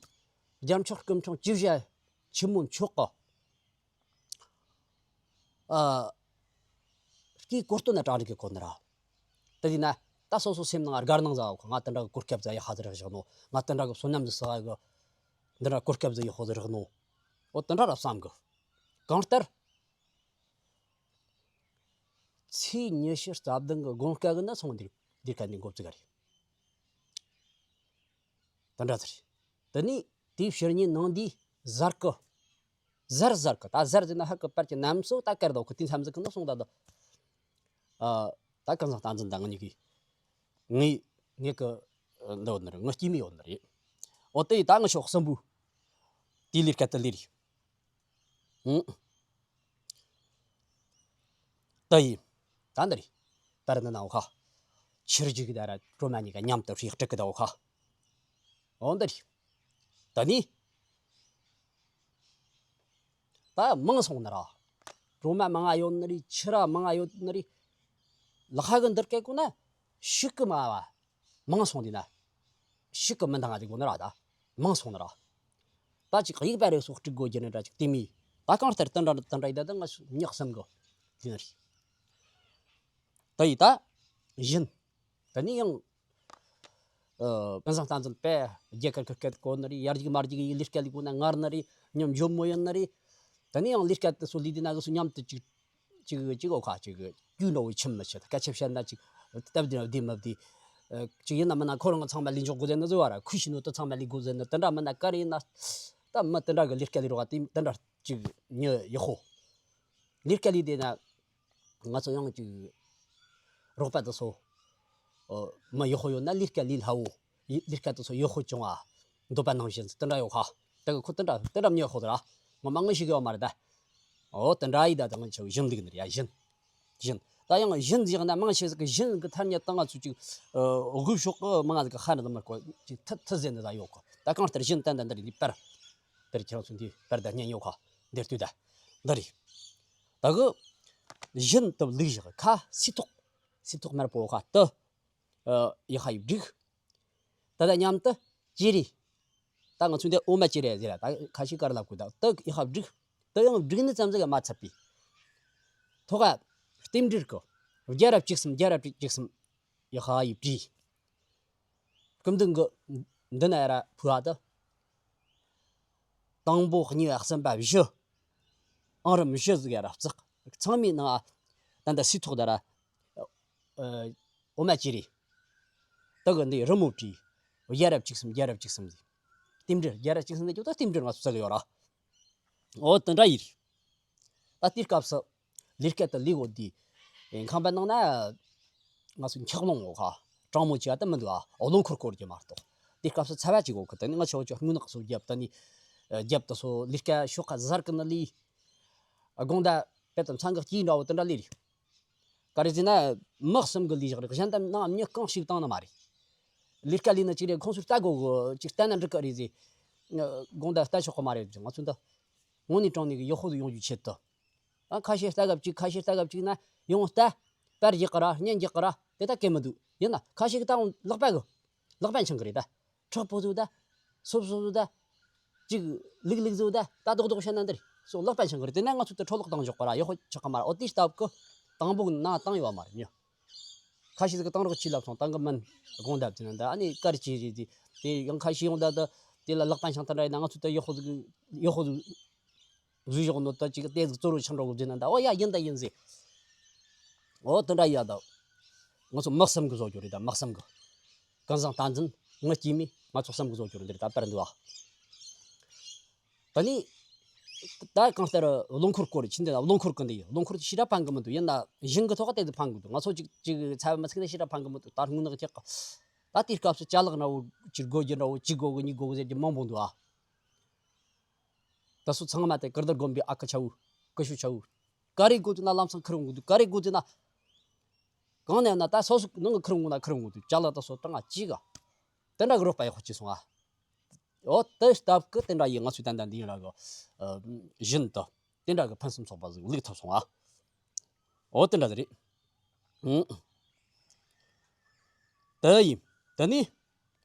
རྒྱལ་མཆོག་སྐུ་འཕྲེང་བཅུ་བཞི་ཆེན་མོ་མཆོག་གི། ཨ། སྐུའི་གོ་སྟོན་ན་གྲ་སྒྲིག་གི་གོ་ནི་ར། དེ་དུས་ན་ད་སོ་སོ་སེམས་ནང་དགའ་སྣང་ཟ་བ་ཁོ། ང་དེ་འདྲ་གི་གོ་སྐབས་ཟིག་ཡག་པ་ཟིག་རག་བཞག་ནོ། ང་དེ་འདྲ་གི་བསོད་ནམས་ཟིག་བསགས་གི། འདི་འདྲ་གོ་སྐབས་ཟིག་ཡག་པོ་ཟིག་རག་ནོ། འོ་དེ་འདྲ་ར་བསམ་གི། གང་ལྟར། ཚེས་ཉི་ཤུ་རྩ་བདུན་གི་དགོང་ཁ་གི་ནི་སོང་འདིར་འདིར་ཁ་འདི་འགོ་བཙུགས་ག་རེད། དེ་འདྲ་ཟེར། དེ་ནས་དེའི་ཕྱི་ཉིན་ནངས་དེའི་གཟའ་གི། གཟའ་གཟའ་གི། ད་གཟའ་ཟེར་ན་ཧ་གི་པར་གྱི་གནམ་སོ་ད་དཀར་དོ་གི་དེ་མཚམས་ཟིག་གི་ནི་སོང་ད་དོ། ཨ། ད་གང་ཟག་བསྟན་འཛིན་དང་ངེད་གཉིས་ཀྱིས། ངས་ངེད་ཀྱི་འདི་ཡོད་ནི་རེད། ངའི་སྐྱེས་མ་ཡོད་ནི་རེད། འོ་དེ་ཡིས་ད་ངི་ཤོག་གསུམ་པོ་དེ་ལས་ཀ་དེ་ལས་རེད། ཨང་། ད་ཡིན། ད་འདི་རེད། པར་འདི་ན་འོ་ཁ། ཆུར་རྒྱུག་གི་ད་ར་གྲོ་མ་གཉིས་ཀ་མཉམ་དུ་ཧྲིག་སྒྲིག་གི་ད་འོ་ཁ། འོ་འདི་རེད། ད་ནི། ད་མང་སོང་ནི་ར། གྲོ་མ་མང་ང་ཡོད་ནི་རེད། ཕྱུར་ར་མང་ང་ཡོད་ནི་རེད། ལག་ཁ་གི་འདིར་སྐད་གོ་ན་ཤིག་གི་མ་བ། མང་སོང་དེ་ན། ཤིག་གི་མི་འདང་ང་དེ་གོ་ནི་ར་ད། མང་སོང་ནི་ར། ད་ཅིག་གཡུག་པ་རེ་སོགས་སྒྲིག་དགོས་རྒྱུ་ནི་འདྲ་ཅིག་དེ་མི། ད་གང་ལྟར་དེ་འདྲ་དེ་འདྲ་ཡིན་ད། ད་ང་ཉག་བསམ་གི། དེ་ནི་རེད། ད་ཡིན་ད། བཞིན། ད་ནི་ཡང་། ཨ། ཀུན་བཟང་བསྟན་འཛིན་པས་རྒྱ་གར་གི་སྐད་གོ་ནི་རེད། ཡར་རྒྱུག་མར་རྒྱུག་ཡི་ལས་ཀ་ལས་གོ་ན་ངར་ནི་རེད། མཉམ་འཇོན་མོ་ཡིན་ནི་རེད། ད་ནི་ཡང་ལས་ཀ་དེ་ཚོ་ལས་དུས་ན་གི་སུ་མཉམ་དུ་ཅིག་ཅིག་ཅིག་འོ་ཁ་ཅིག་རྒྱུ་འགྲོ་བའི་ཁྱིམ་མི་ཆེ། ད་སྐད་ཆ་བཤད་ན་ཅིག་སྟབས་བདེ་བདེ་མི་བདེ། ཨ། ཅིག་ཡིན་ན་མིན་ན་ཁོ་རང་ཚང་མ་ལས་འཇོག་དགོས་ཟེར་ནི་བཟོ་བ་ར། ཁུ་ཤི་ནོ་དུ་ཚང་མ་ལས་དགོས་ཟེར་ནི་དེ་འདྲ་མིན་ན་ག་རེ་ཡིན་ན། ད་མི་དེ་འདྲ་གི་ལས་ཀ་ལས་རོགས་དེ་དེ་འདྲ་ཅིག་ཉི་ཡག་པོ། ལས་ཀ་ལས་དེ་ན། ང་ཚོ་ཡང་ཅིག་རོགས་པ་དེ་ཚོ། ཨོ། མི་ཡག་པོ་ཡོད་ན་ལས་ཀ་ལས་སླ་བོ། ཡི་ལས་ཀ་དེ་ཚོ་ཡག་པོ་བྱུང་བ། འདོད་པ་ནང་བཞིན་དེ་འདྲ་ཡོད་ཁ། དེ་གི་ཁོ་དེ་འདྲ་དེ་འདྲ་མི་ཡག་པོ་དེ་ར། ངོ་མ་ངོ་ཤེས་གི་ཡོད་མ་རེད་ད། ཨོ་དེ་འདྲ་ཡི་ད་ད་ང་ཚོ་བཞིན་ལུག་ནི་རེད་ཡ། བཞིན། བཞིན། ད་ཡང་བཞིན་ཟེར་ན་མང་ཆེ་ཟིག་གི་བཞིན་གི་ཐ་སྙད་དང་ང་ཚོ་ཅིག་ཨ་དབུས་ཕྱོགས་གི་མང་ཟིག་གི་ཧ་ནི་ལ་མར་གོ་ཅིག་ཐུ་ཐུ་ཟེར་ནི་ད་ཡོད་གོ། ད་གང་ལྟར་བཞིན་ཏན་ཏན་འདི་རེད། འདི་པར་དེར་ཁྱེད་རང་ཚོ་འདི་པར་ད་བརྙན་ཡོད་གོ། འདིར་ལྟོས་ད། འདི་རེད། ད་གི་བཞིན་དུ་ལུག་བཞག་ཁ་སི་ཐོག་སི་ཐོག་དམར་པོ་ཁ་དུ་ཨ་ཡི་ཧ་ཡི་བསྒྲིགས། ད་ལྟ་མཉམ་དུ་ཅི་རེད། ད་ང་ཚོ་འདི་འོ་མ་ཅི་རེད་ཟེར་ད་ཁ་ཤས་ཀར་ལབ་དགོས། ད་དུ་ཡི་ཧ་བསྒྲིགས། དུ་ཡང་བསྒྲིགས་ནི་ཙམ་ཟིག་མ་ཚད་པའི་ཐོག་ག་རྟེན་འབྲེལ་གི་བརྒྱ་ར་བཅུ་གསུམ་བརྒྱ་ར་བཅུ་གསུམ་ཡི་ཧ་ཡི་བྲིས། སྐུ་མདུན་གི་འདི་ན་ར་ཕུ་བ་དུ། དང་པོ་གཉིས་པ་གསུམ་པ་བཞི། ཨང་རིམ་བཞི་ཟིག་ཡ་ར་བརྩེགས། ཚང་མའི་ནང་ད་ལྟ་སི་ཐོག་ད་ར། ཨ་འོ་མ་ཅི་རེད། དུ་གི་འདི་རི་མོ་བྲིས། བརྒྱ་ར་བཅུ་གསུམ་བརྒྱ་ར་བཅུ་གསུམ་ཟིག་རྟེན་འབྲེལ་བརྒྱ་ར་བཅུ་གསུམ་ཟིག་ཀྱང་ད་རྟེན་འབྲེལ་ང་ཚོ་ཟ་གི་ཡོད་ར། འོ་དེ་འདྲ་ཡིན། ད་དེའི་སྐབས་སུ་ལས་ཀ་དེ་ལས་གོ་དེ་ཁང་པའི་ནང་ན་ང་ཚོ་འཁྱག་ལོང་ངོ་ཁ་གྲང་མོ་ཅིག་ཨ་ད་མི་འདུག་ཨ། རླངས་འཁོར་བསྐོར་གྱི་མ་གཏོགས། དེའི་སྐབས་སུ་ཚ་བ་ཅིག་གོ་གི། དེ་ནི་ང་ཆོ་ཆོ་རྔུལ་ནག་སོ་རྒྱབ་ད་ནི་རྒྱབ་ད་སོ་ལས་ཀ་ཤོག་ཁ་གཟར་གི་ནི་ལས། དགོང་ད་དཔེ་དང་མཚང་གི་སྐྱིད་འདྲ་བོ་དེ་འདྲ་ལས་རེད། ག་རེ་ཟེར་ན་མི་གསུམ་གི་ལས་བཞག་རེད། གཞན་དག་ནང་མྱི་གང་ཞིག་བཏང་ནི་མ་རེད། ལས་ཀ་ལས་ན་ཅིག་རེད། ཁོང་ཚོར་ལྟ་དགོས་གི། ཅིག་ལྟ་ན་འགྲིག་གི་རེད་ཟེར། དགོང་ད་ལྟ་ཆོག་གི་མ་རེད། ང་ཚོ་འདི་དངོས་གནས་དྲང་གནས་གི་ཡག་པོ་ཡོང་རྒྱུའི་ཆེད་དུ། ཨ་ཁ་ཤས་ལྟ་གབ་ཅིག་ཁ་ཤས་ལྟ་གབ་ཅིག་ན་ཡོང་ལྟ། པར་རྒྱག་གི་ར་བརྙན་རྒྱག་གི་ར་དེ་ད་གལ་མི་འདུག་ཡིན་ན་ཁ་ཤས་ཀྱི་ད་ལག་པ་གི་ལག་པ་འཆང་གི་རེད་ད། ཁྲག་པོ་ཚོ་ད། སོབ་སོབ་ཚོ་ད། ཅིག་ལིག་ལིག་ཚོ་ད། ད་རྡོག་རྡོག་བཤད་ན་འདི་རེད། སོ་ལག་པ་འཆང་གི་རེད། དེ་ན་ང་ཚོ་ད་འཕྲོ་བརླག་བཏང་འཇོག་གི་ར་ཡག་པོ་ཆགས་གི་མ་རེད། འོ་དེའི་སྟབས་ཀྱིས་དང་པོ་ན་བཏང་ཡོད་མ་རེད་མྱི། ཁ་ཤས་ཟིག་གི་བཏང་རོགས་གྱིས་ལབ་སོང་། བཏང་གི་མིན། དགོངས་དག་བྱས་ན་འདི་ཨ་ནི་དཀར་ཅིག་རེད། དེ་དེ་ཡང་ཁ་ཤས་ཡོང་ད་ད་དེ་ལ་ལག་པ་འཆང་ད་འདྲ་ཡིན་ན་ང་ཚོ་ད་ཡག་པོ་ཟིག་ཡག་པོ་ཟིག་བཟོས་བཞག་ནོ་ད་ཅིག་ཏེ་ཟིག་གཙོ་རུ་ཆགས་འགྲོ་གི་བཟོས་ན་ད། འོ་ཡ་ཡིན་ད་ཡིན་ཟེར། འོ་དེ་འདྲ་ཡ་ད། ང་ཚོ་མི་གསུམ་གི་བཟོ་རྒྱུ་རེད་ད། མི་གསུམ་གི། ཀུན་བཟང་བསྟན་འཛིན། ངི་སྐྱེས་མི། ང་ཚོ་གསུམ་གི་བཟོ་རྒྱུ་རེད། འདི་རེད་ད། པར་འདི་བ། ད་ནི། ད་གང་ལྟར་རླངས་འཁོར་སྐོར་ཕྱིན་དེ་ན་རླངས་འཁོར་ཀུན་འདི་ཡིན། རླངས་འཁོར་ཞེ་དྲག་ཕན་གི་མི་འདུག་ཡིན་ན་ཞིང་གི་ཐོག་ག་དེ་དུ་ཕན་གི་འདུག་ང་ཚོ་ཅིག་ཅིག་ཚ་བ་མི་ཚིག་ནས་ཞེ་དྲག་ཕན་གི་མི་འདུག་ད་རྔུལ་ནག་ཁྱེག་གི། ད་དེའི་སྐབས་སུ་ཅ་ལག་འདྲ་བོ་ཅིག་དགོས་རྒྱུ་འདྲ་བོ། གཅིག་དགོས་གི་གཉིས་དགོས་གི་ཟེར་རྒྱུ་མང་པོ་འདུག་ཨ། ད་སོ་ཚང་མ་དེ་ཀིར་དར་དགོན་པའི་ཨ་ཁུ་ཆ་བོ། ཀི་ཤུ་ཆ་བོ། ག་རེ་དགོས་དུས་ན་ལམ་སང་ཁུར་འོང་གི་འདུག་ག་རེ་དགོས་དུས་ན། གང་ནས་ན་ད་སོ་སོ་ནང་གི་ཁུར་འོང་ན་ཁུར་འོང་གི་འདུག་ཅ་ལག་ད་སོ་གྲངས་ང་གཅིག་ག་དེ་འདྲ་གི་རོགས་པ་ཡག་པོ་བྱས་སོང་ཨ། འོ་དེ་སྟབས་ཀྱིས་དེ་འདྲ་ཡིན། ང་ཚོས་ད་ལྟ་འདི་ཡིན་ར་གི། ཨ་བཞིན་དུ་དེ་འདྲ་གི་ཕུན་སུམ་ཚོགས་པ་ཟིག་བླུགས་ཐུབ་སོང་ཨ། འོ་དེ་འདྲ་ཟིག་རེད། ཨང་། དེ་ཡིན། དེ་ནི།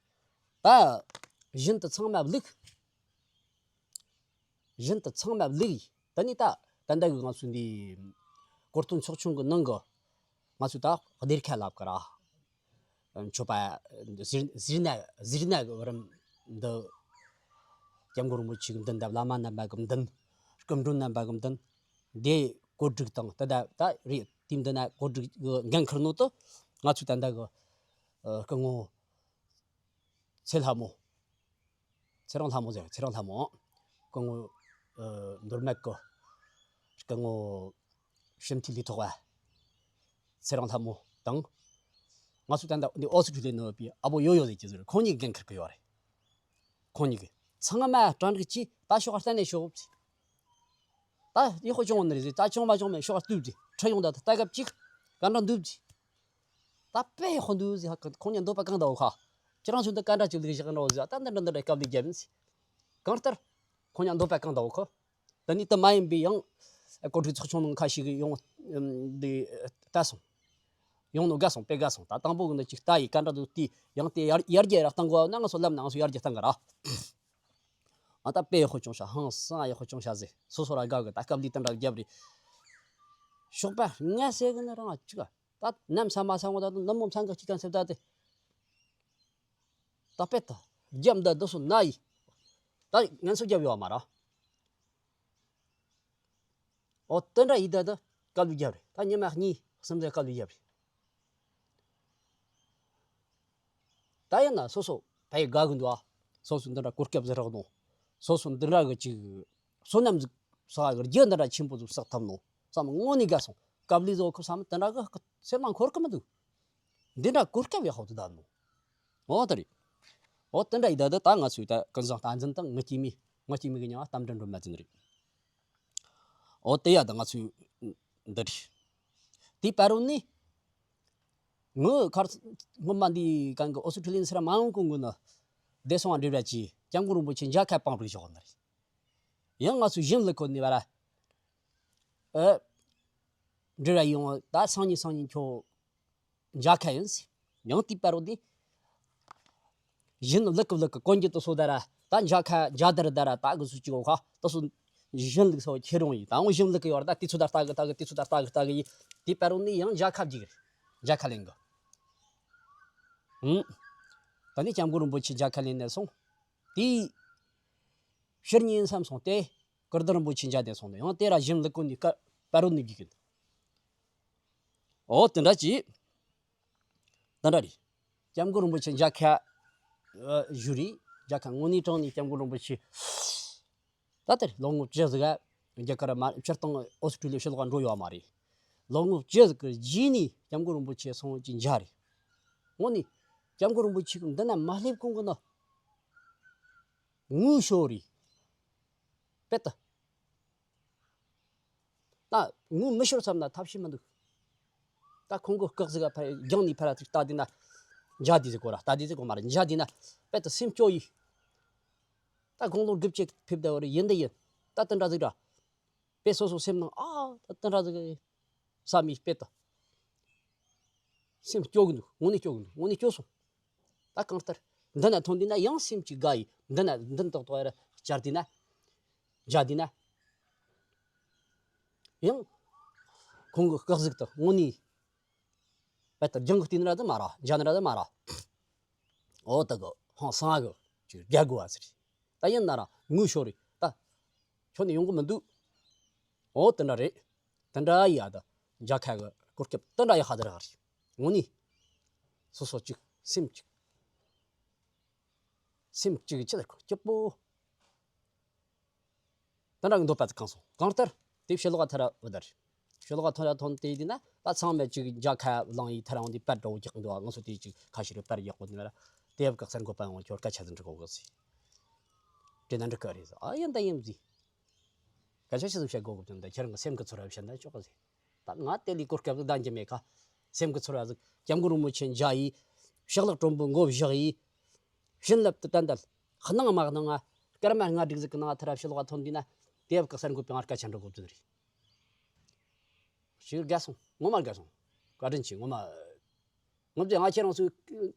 ད། བཞིན་དུ་ཚང་མ་བླུགས། བཞིན་དུ་ཚང་མ་བླུགས་ཡིན། དེ་ནི་ད། ད་ལྟ་གི་ང་ཚོའི་འདི། གོ་སྟོན་ཚོགས་ཆུང་གི་ནང་གི། ང་ཚོས་ད་སྡེར་ཁ་ལབ་ཀི་ར། མཆོད་པ། ཟིལ་ཟིལ་ན་ཟིལ་ན་གི་བར་འདི། སྐྱབས་མགོན་རིན་པོ་ཆེ་གི་མདུན་དང་བླ་མ་རྣམ་པ་གི་མདུན། སྐུ་མགྲོན་རྣམ་པ་གི་མདུན། འདི་གོ་སྒྲིག་དང་དེ་ད་ད་རེད། དེའི་མདུན་ན་གོ་སྒྲིག་གི་འགན་ཁུར་ནོ་དུ། ང་ཚོས་ད་ལྟ་གི། ཨ་སྐུ་ངོ་ཚེ་ལྷ་མོ། ཚེ་རིང་ལྷ་མོ་ཟེར། ཚེ་རིང་ལྷ་མོ། སྐུ་ངོ་ཨ་མདོ་སྨད་གི་སྐུ་ངོ་ཞི་མཐུ་ལས་ཐོག་པ། ཚེ་རིང་ལྷ་མོ་དང་། ང་ཚོ་ད་ལྟ་འདི་ཨོ་སི་ཀྲི་ལི་ཡ་ནང་ཡོད་པའི་ཨ་བོ་ཡོ་ཡོ་ཟེར་གྱི་ཟེར། ཁོང་གཉིས་འགན་འཁུར་གི་ཡོད་རེད། ཁོང་གཉིས་ཀྱིས་ཚང་མ་གྲ་སྒྲིག་གྱིས་ད་ཤོག་ག་གཏན་ནས་ཤོག་ཟེར། ད་ཡག་པོ་བྱུང་བ་ནི་རེད་ཟེར། ད་བྱུང་མ་བྱུང་མེད། ཤོག་ག་བཏུབ་ཟེར། ཁྲིད་ཡོང་ད་ད་ལྟ་སྐབས་གཅིག་ག་འདྲ་འདུག་ཟེར། ད་དཔེ་ཡག་པོ་འདུག་ཟེར། ཧ་ཁོང་གཉིས་འདོད་པ་གང་ལྟ་བུ་ཁ། ཁྱེད་རང་ཚོ་འདི་ག་འདྲ་ཅིག་ལུགས་བཞག་འགྲོ་ཟེར། ད་འདི་འདྲ་འདི་འདྲ་སྐབས་ལས་བརྒྱབ་ཡིན་ཟེར། གང་ལྟར་ཁོང་གཉིས་འདོད་པ་གང་ལྟ་བུ་ཁ། ད་ནི་དེ་མ་ཡིན་པའི་ཡང་གོ་སྒྲིག་ཚོགས་ཆུང་ནང་ཁ་ཤས་ཀྱིས་ཡང་འདི་ལྟ་སོང་། ཡོང་ནོ་དགའ་སོང་། དཔེ་དགའ་སོང་། ད་དང་པོ་གི་འདི་ཅིག་ལྟ་ཡི་ག་འདྲ་འདུག་དེ་ཡང་དེ་ཡར་ཡར་རྒྱས་ར་གཏང་དགོས་ན་ང་ཚོ་ལམ་ན་ང་ཚོ་ཡར་རྒྱས་གཏང་གི་ར། ཨ་ད་དཔེ་ཡག་པོ་བྱུང་ཤག་ཧང་སང་ཡག་པོ་བྱུང་ཤག་ཟེར། སོ་སོ་ར་དགའ་གི། ད་སྐབས་འདི་དེ་འདྲ་བརྒྱབ་རེད། ཞོགས་པ་ང་ཟེར་གི་ནི་རང་ཅིག་ད་ནམ་ས་མ་ས་ངོ་ད་ནམ་མོ་མཚན་གི་ཅིག་གང་ཟེར་ད་དེ། ད་དཔེ་ད་རྒྱབ་འདི་འདི་སོ་ན་ཡི། ད་ངན་སོ་རྒྱབ་ཡོད་མ་ར། ཨོ་དེ་འདྲ་ཡི་ད་ད་སྐབས་ལུགས་རྒྱབ་རེད། ད་ཉི་མ་གཉིས་གསུམ་ཟེར་སྐབས་ལུགས་རྒྱབ་རེད། ད་ཡིན་ན་སོ་སོ་ཕ་ཡི་དགའ་གི་འདུག་ཨ། སོ་སོ་འདི་འདྲ་གོ་སྐབས་ཟེར་རག་ནོ། སོ་སོ་འདི་འདྲ་གི་ཅིག་བསོད་ནམས་ཟིག་བསགས་གི་རྒྱུ་འདི་འདྲ་ཆེན་པོ་ཟིག་བསགས་ཐུབ་ནོ་བསམ་དངོས་ནས་དགའ་སོང་། སྐབས་ལུགས་ཟོ་ཁུ་བསམ་འདི་འདྲ་གི་སེམས་ནང་འཁོར་གི་མི་འདུག་འདི་འདྲ་གོ་སྐབས་ཡག་པོ་འདུག་ད་ནོ། འོ་དེ་རེད། འོ་དེ་འདྲ་ཡི་ད་ད་ད་ང་ཚོས་ད་ཀུན་བཟང་བསྟན་འཛིན་དང་ངི་སྐྱེས་མི་ངི་སྐྱེས་མི་གི་མྱིང་ང་རྟ་མགྲིན་སྒྲོལ་མ་ཟེར་ནི་རེད། འོ་དེ་ཡ་ད་ང་ཚོས་འདི་རེད། དེའི་བར་རུ་ནི། ངོ་ཁར་སྔོན་མ་འདི་གང་གི་ཨོ་སི་ཁྲུ་ལི་ཡན་སི་ར་མ་ཡོང་གོང་གི་ནི། བདེ་སྲུང་བ་འབྲེལ་བ་གྱིས་སྐྱབས་མགོན་རིན་པོ་ཆེ་མཇལ་ཁ་སྤང་རུ་བཞག་ནི་རེད། ཡང་ང་ཚོ་གཞུང་ལུགས་ཁོ་ནི་བར། ཨ། འབྲེལ་བ་ཡོང་ད་སང་ཉིན་སང་ཉིན་ཁྱོད་མཇལ་ཁ་ཡིན་ཟེར། ཡང་དེའི་བར་རུ་འདི། གཞུང་ལུགས་ཀྱི་ལུགས་ཀྱི་གོན་རྒྱུ་དེ་ཚོ་ད་ར་ད་མཇལ་ཁ་མཇལ་དར་ད་ར་ད་གི་སུ་གཅིག་གོ་ཁ་དེ་ཚོ་གཞུང་ལུགས་སོ་ཁྱེད་རང་ཡིན། ད་འོ་གཞུང་ལུགས་ཀྱི་ཡོད་ར་ད་དེ་ཚོ་ད་ལྟ་གི་ལྟ་གི་དེ་ཚོ་ད་ལྟ་གི་ལྟ་གི་ཡིན། དེའི་བར་རུ་ནི་ཡང་མཇལ་ཁ་བརྒྱུད་གི་རེད། མཇལ་ཁ་ལེན་གི། ཧུམ། ད་ནི་སྐྱབས་མགོན་རིན་པོ་ཆེ་མཇལ་ཁ་ལེན་ནས་སོང་། དེའི་ཕྱིར་ཉིན་མཚམས་སོང་སྟེ། ཀིརྟི་རིན་པོ་ཆེ་མཇལ་ཏེ་སོང་ནས་ཡང་དེ་ར་གཞུང་ལུགས་ཀུན་ནས་བཀའ་བར་རུ་ནུས་ཀྱི་ཡིན། འོ་དེ་འདྲ་ཅིག་དེ་འདྲ་རེད། སྐྱབས་མགོན་རིན་པོ་ཆེ་མཇལ་ཁ་ཨ་ཞུ་རེད། མཇལ་ཁ་དངོས་གནས་དྲང་གནས་སྐྱབས་མགོན་རིན་པོ་ཆེ། ད་ལྟར་ལོ་ངོ་བཅུ་ཟིག་ག་རྒྱ་གར་མ་སྤྱིར་བཏང་ཨོ་སི་ཁྲུ་ལི་ཡ་ཕྱི་ལོགས་འགྲོ་ཡོད་མ་རེད། ལོ་ངོ་བཅུ་ཟིག་གི་རྗེས་ནས་སྐྱབས་མགོན་རིན་པོ་ཆེ་སོང་ཅིག་མཇལ་རེད། དངོས་གནས་སྐྱབས་མགོན་རིན་པོ་ཆེ་གི་འདི་ན་མ་སླེབས་གོང་གི་ནི་ངུ་ཤོར་རེད། དཔེ་ད། ད་ངུ་མི་ཤོར་བསམ་ན་ཐབས་ཤེས་མི་འདུག་ད་ཁོང་གི་སྐག་ཟིག་ག་ཕར་རྒྱང་ནས་ཕར་ལྟ་དུས་ན། མཇལ་དུས་ཟིག་གོ་ར་ལྟ་དུས་ཟིག་གོ་མ་རེད། མཇལ་དུས་ན་དཔེ་ད་སེམས་སྐྱོ་ཡི། ད་དགུང་ལོ་དགུ་བཅུ་ཕེབས་བསྡད་པ་རེད། ཡིན་ད་ཡིན། ད་དེ་འདྲ་ཟིག་ར། དཔེ་སོ་སོ་སེམས་ནང་ཨ་ད་དེ་འདྲ་ཟིག་བསམ་མི་དཔེ་ད། སེམས་སྐྱོ་གི་འདུག་དངོས་གནས་སྐྱོ་གི་འདུག་དངོས་གནས་སྐྱོ་སོང་། ད་གང་ལྟར། འདི་ན་ཐོན་དུས་ན་ཡང་སེམས་ཀྱི་དགའ་ཡི། འདི་ན་འདི་ཏོག་ཏོག་ཡར་བཅར་དུས་ན། མཇལ་དུས་ན། ཡང་། ཁོང་གི་སྐག་ཟིག་ཏུ་དངོས་གནས། དཔེ་ལྟར་རྒྱང་གི་བལྟས་ན་ར་དུ་མ་ར་མཇལ་ན་ར་དུ་མ་ར། འོ་ད་གི་ཧང་སང་གི་ཅིག་རྒྱ་དགོས་པ་ཟེར། ད་ཡིན་ན་ར་ངུ་ཤོར་རེད་ད། ཁྱོད་ནི་ཡོང་གི་མི་འདུག་འོ་དེ་འདྲ་རེད། དེ་འདྲ་ཡ་ད་མཇལ་ཁ་གི་གོ་སྐབས་དེ་འདྲ་ཡ་ཧ་དེ་ར་རེད། དངོས་གནས། སོ་སོ་གཅིག་སེམས་གཅིག་སེམས་གཅིག་ཅི་ལ་སྐྱིད་པོ། དེ་འདྲ་གི་འདོད་པ་དེ་གང་སོང་གང་ལྟར། དེ་ཕྱི་ལོགས་ཐར་བུ་དར། ཕྱི་ལོགས་ཐོན་ཐོན་དེ་དེ་ན་ད་ཚང་མས་ཅིག་མཇལ་ཁ་བླངས་ཡིས་ཐར་འོང་དེ་པར་འདྲ་བོ་རྒྱག་གི་འདུག་ང་ཚོ་དེ་ཅིག་ཁ་ཤས་རེ་པར་ཡག་པོ་འདུག་ལ། དེབ་ཀྱི་གསར་འགོད་པ་ཡང་ཁྱོད་སྐད་ཆ་ཟིག་འདྲི་གོ་གི་ཟེར། དྲིས་ན་འགྲིག་གི་རེད་ཟེར། ཨ་ཡིན་ད་ཡིན་ཟེར། སྐད་ཆ་ཆི་ཟིག་བཤད་དགོས་གི་དོན་དུ་ཁྱེད་རང་གི་སེམས་ཀྱི་ཚོར་བ་བཤད་ན་ཆོག་གི་ཟེར། ད་ང་དེ་ལས་གོ་སྐབས་ཟིག་ལྡན་གྱི་མེད་ཁ། སེམས་ཀྱི་ཚོར་བ་ཟིག་སྐྱབས་མགོན་རིན་པོ་ཆེ་མཇལ་ཡིས། ཕྱག་ལག་དྲོན་པོ་མགོ་བཞག་ཡིས། བྱིན་རླབས་དུ་ཏན་ཏན། སྣང་མ་སྣང་ང་། སྐར་མ་ལྔ་དྲུག་ཟིག་གི་ནང་ཐར་ཕྱི་ལོགས་ཐོན་དུས་ན། དེབ་ཀྱི་གསར་འགོད་པས་ང་སྐད་ཆ་འདྲི་དགོས་དོན་རེད། ཞེ་དགའ་སོང་། ངོ་མ་དགའ་སོང་། བཀའ་དྲིན་ཆེ་ངོ་མ། ངོ་མ་ང་ཁྱེད་རང་ཚོས་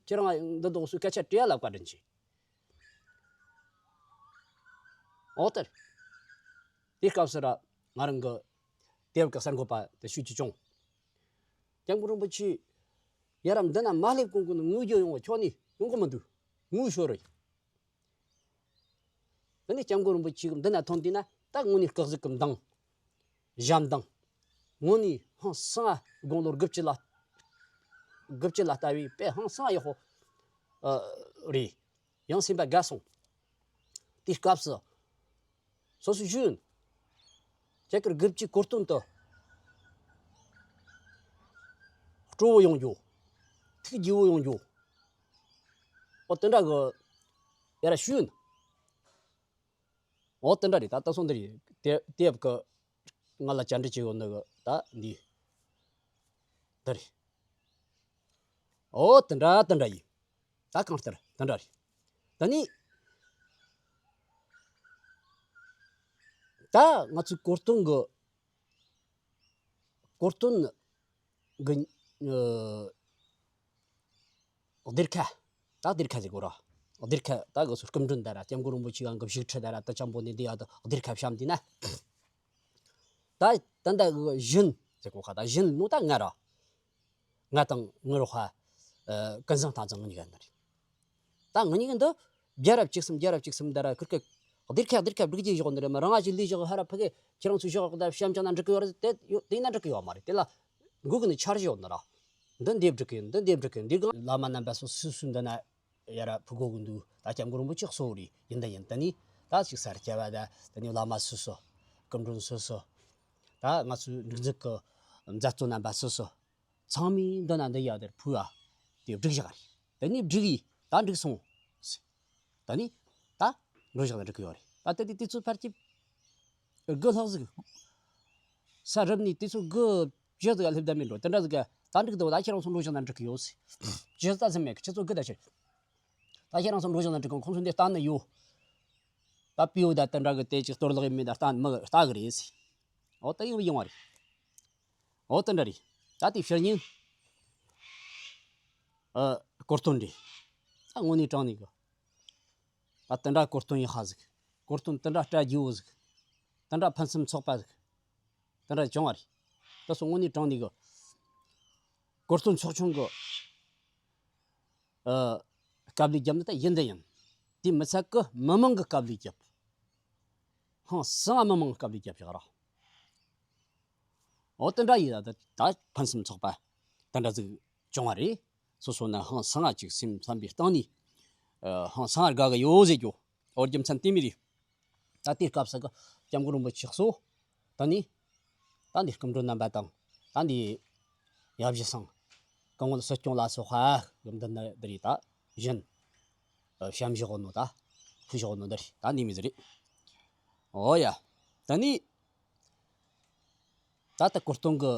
ཁྱེད་རང་འདི་འདུག་སུས་སྐད་ཆ་དྲིས་ལ་བཀའ་དྲིན་ཆེ། འོ་དེར། དེའི་སྐབས་སུ་ར་ང་རང་གི་དེབ་ཀྱི་གསར་འགོད་པ་དེ་ཤུགས་ཀྱིས་བྱུང་། སྐྱབས་མགོན་རིན་པོ་ཆེ། ཡ་རབས་འདི་ན་མ་སླེབས་གོང་གི་ནི་ངུ་རྒྱུ་ཡོང་བ་ཁྱོད་ནི་ཡོང་གི་མི་འདུག་ངུ་ཤོར་རེད། དེ་ནས་སྐྱབས་མགོན་རིན་པོ་ཆེ་འདི་ན་ཐོན་དུས་ན་ད་དངོས་གནས་སྐག་ཟིག་གི་མདངས། ཞབས་མདངས། དངོས་གནས་ཧང་སང་ང་དགུང་ལོ་དགུ་བཅུ་ལ། དགུ་བཅུ་ལ་ལྟ་བུའི་དཔེ་ཧང་སང་ཡག་པོ། ཨ། རེད། ཡང་སེམས་པ་དགའ་སོང་། དེའི་སྐབས་སུ། སོ་སོ་ཞུ་ཡིན། ཁྱེད་ཀྱི་དགུ་བཅུའི་གོ་སྟོན་དུ། སྤྲོ་བོ་ཡོང་རྒྱུ། ཐུགས་དགྱེས་བོ་ཡོང་རྒྱུ། འོ་དེ་འདྲ་གི། ཡ་ར་ཞུ་ཡིན། འོ་དེ་འདྲ་རེད། ད་ལྟ་སོང་འདི་རེད། དེ་དེབ་ཀྱི་ང་ལ་བཅར་འདྲི་བྱེད་ཡོད་ནི་གི་ད་འདི་འདི་རེད། འོ་དེ་འདྲ་དེ་འདྲ་ཡིན། ད་གང་ལྟར་དེ་འདྲ་རེད། ད་ནི་ད་ང་ཚོའི་གོ་སྟོན་གི་གོ་སྟོན་གི་ཨ། སྡེར་ཁ། ད་སྡེར་ཁ་ཟེར་གོ་ར། སྡེར་ཁ་ད་གི་སྐུ་མགྲོན་ད་ར་སྐྱབས་མགོན་རིན་པོ་ཆེ་གང་གི་བཞུགས་ཁྲི་ད་ར་ད་ཅམ་པོ་ནས་འདི་ཡ་ད་སྡེར་ཁ་བཤམས་དུས་ན། ད་ད་ད་གི་བཞིན་ཟེར་གོ་ཁ་ད་བཞིན་ནོ་ད་ང་ར། ང་དང་ངུ་རོགས་ཧ། ཀུན་བཟང་ཐང་ཚང་ངུ་གཉིས་ཀ་ནི་རེད། ད་ངུ་གཉིས་ཀ་འདི་རྒྱལ་རབས་བཅུ་གསུམ་རྒྱལ་རབས་བཅུ་གསུམ་འདི་ར་ཁུར་ཀ་སྡེར་ཁ་སྡེར་ཁ་སྒྲིག་རྒྱུ་བཞག་ནི་རེད་མ་རང་ང་ཅིག་ལས་བཞག་ཧ་ར་ཕ་གི་ཁྱེད་རང་ཚོས་བཞག་ད་བཤམས་ཀྱང་ན་འགྲིག་གི་ཡོད་རེད་དེ་ཡོད་དེ་ཡིན་ན་འགྲིག་གི་ཡོད་མ་རེད་དེ་ལ་མགོ་གི་ནི་འཆར་གཞི་ཡོད་ནི་ར། འདི་འདེབས་སྒྲིག་གི་ཡིན་འདི་འདེབས་སྒྲིག་གི་ཡིན་འདི་གང་བླ་མ་རྣམ་པ་སོ་སོ་སོ་འདི་ན་ཡ་ར་ཕུ་གོ་གི་འདུག་ད་སྐྱབས་མགོན་རིན་པོ་ཆེ་གསོ་བ་རེད་ཡིན་ད་ཡིན་ད་ནི་ད་ཅིག་སར་སྐྱ་བ་ད་ད་ནི་བླ་མ་སོ་སོ་སྐུ་མགྲོན་སོ་སོ་ད་ང་ཚོའི་སྒྲིག་འཛུགས་ཀྱི་མཛད་གཙོ་རྣམ་པ་སོ་སོ། ཚང་མས་འདི་ན་འདི་ཡག་དེར་ཕུལ་བ། དེ་བསྒྲིགས་བཞག་རེད། དེ་ནས་བསྒྲིགས་ཡིས་ད་འགྲིག་སོང་། ད་ནི་ད་འགྲོ་བཞག་ན་འགྲིག་གི་ཡོད་རེད། ད་དེ་དེ་དུས་ཚོད་ཕལ་ཆེར་དགུ་ལྷག་ཟིག་ས་རུབ་ནས་དུས་ཚོད་དགུ་ ཇི་ཟིག་ག་སླེབས་བསྡད་མེད་འགྲོ། དེ་འདྲ་ཟིག་ག་ད་འགྲིག་འདུག་ད་ཁྱེད་རང་ཚོ་འགྲོ་ཞིག་ན་འགྲིག་གི་ཡོད་ཟེར། ཇི་ཟིག་ད་སེམས་མེད་གི། ཁྱེད་ཚོ་གི་ད་ཕྱིར། ད་ཁྱེད་རང་ཚོ་འགྲོ་ཞིག་ན་འགྲིག་གི། ཁོང་ཚོ་འདི་ལྟ་ནི་ཡོད། ད་པིའུ་ད་དེ་འདྲ་གི་དེ་ཅིག་གཏོར་བརླག་ཡིན་མིན་ད་ལྟ་མི་ལྟ་གི་རེད་ཟེར། འོ་ད་ཡིན་ཡོང་བ་རེད། འོ་དེ་འདྲ་རེད། ད་དེ་ཕྱིར་ཉིན། ཨ། གོ་སྟོན་རེད། ད་དངོས་གནས་དྲང་གནས་གི། ད་དེ་འདྲ་གོ་སྟོན་ཡག་པ་ཟིག། གོ་སྟོན་དེ་འདྲ་སྤྲད་རྒྱུ་བོ་ཟིག། དེ་འདྲ་ཕུན་སུམ་ཚོགས་པ་ཟིག། དེ་འདྲ་བྱུང་བ་རེད། ད་སོ་དངོས་གནས་དྲང་གནས་གི། གོ་སྟོན་ཚོགས་ཆུང་གི། ཨ། དཀའ་ལས་བརྒྱབ་ནི་ད་ཡིན་ད་ཡིན། དེ་མི་ཚད་གི་མི་མང་གི་དཀའ་ལས་བརྒྱབ། ཧང་སང་མི་མང་གི་དཀའ་ལས་བརྒྱབ་བཞག་ར། འོ་དེ་འདྲ་ཡིན་ད་ད་ཕུན་སུམ་ཚོགས་པ་དེ་འདྲ་ཟིག་བྱུང་བ་རེད། སོ་སོ་ན་ཧང་སང་ང་ཅིག་སེམས་བསམ་པའི་སྟེང་ནས། ཨ། ཧང་སང་ང་དགའ་གི་ཡོད་ཟེར་རྒྱུ། འོ་རྒྱུ་མཚན་དེ་མི་རེད། ད་དེའི་སྐབས་སུ་གི་སྐྱབས་མགོན་རིན་པོ་ཆེ་གཙོ་བོ། ད་ནི། ད་འདི་སྐུ་མགྲོན་རྣམ་པ་དང་། ད་འདི་ཡབ་གཞིས་ཚང་སྐུ་ངོ་སྲིད་སྐྱོང་ལ་སོགས་པ་གི་མདུན་ན་འདི་རེད། ད་གཞན། ཨ། བྱམས་བཞག་ནོ་ད། ཕུལ་བཞག་ནོ་འདི་རེད། ད་འདི་མི་ཟེར་རེད། འོ་ཡ། ད་ནི། ད་ལྟ་གོ་སྟོན་གི་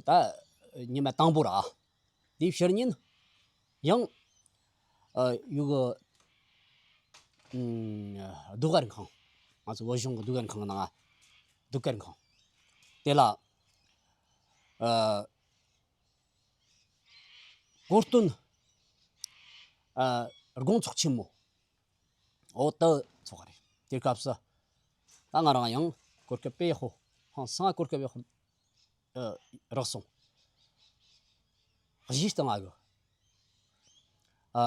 ད་ཉི་མ་དང་པོ་ར། དེའི་ཕྱིར་ཉིན་ཡང་། ཨ། ཡུ་གུ། ཨུམ། ཟློས་གར་ཁང་། ང་ཚོ་བོད་གཞུང་གི་ཟློས་གར་ཁང་ནང་ང་། ཟློས་གར་ཁང་། དེ་ལ། ཨ། གོ་སྟོན། ཨ། དགོང་ཚོགས་ཆེན་མོ། འོ་དེ་ཚོགས་རེད། དེ་སྐབས་སུ། ད་ང་རང་ཡང་གོ་སྐབས་དཔེ་ཡག་པོ། ཧང་སང་གོ་སྐབས་ཡག་པོ། ཨ། རག་སོང་། གཞས་བཏང་ང་གི། ཨ།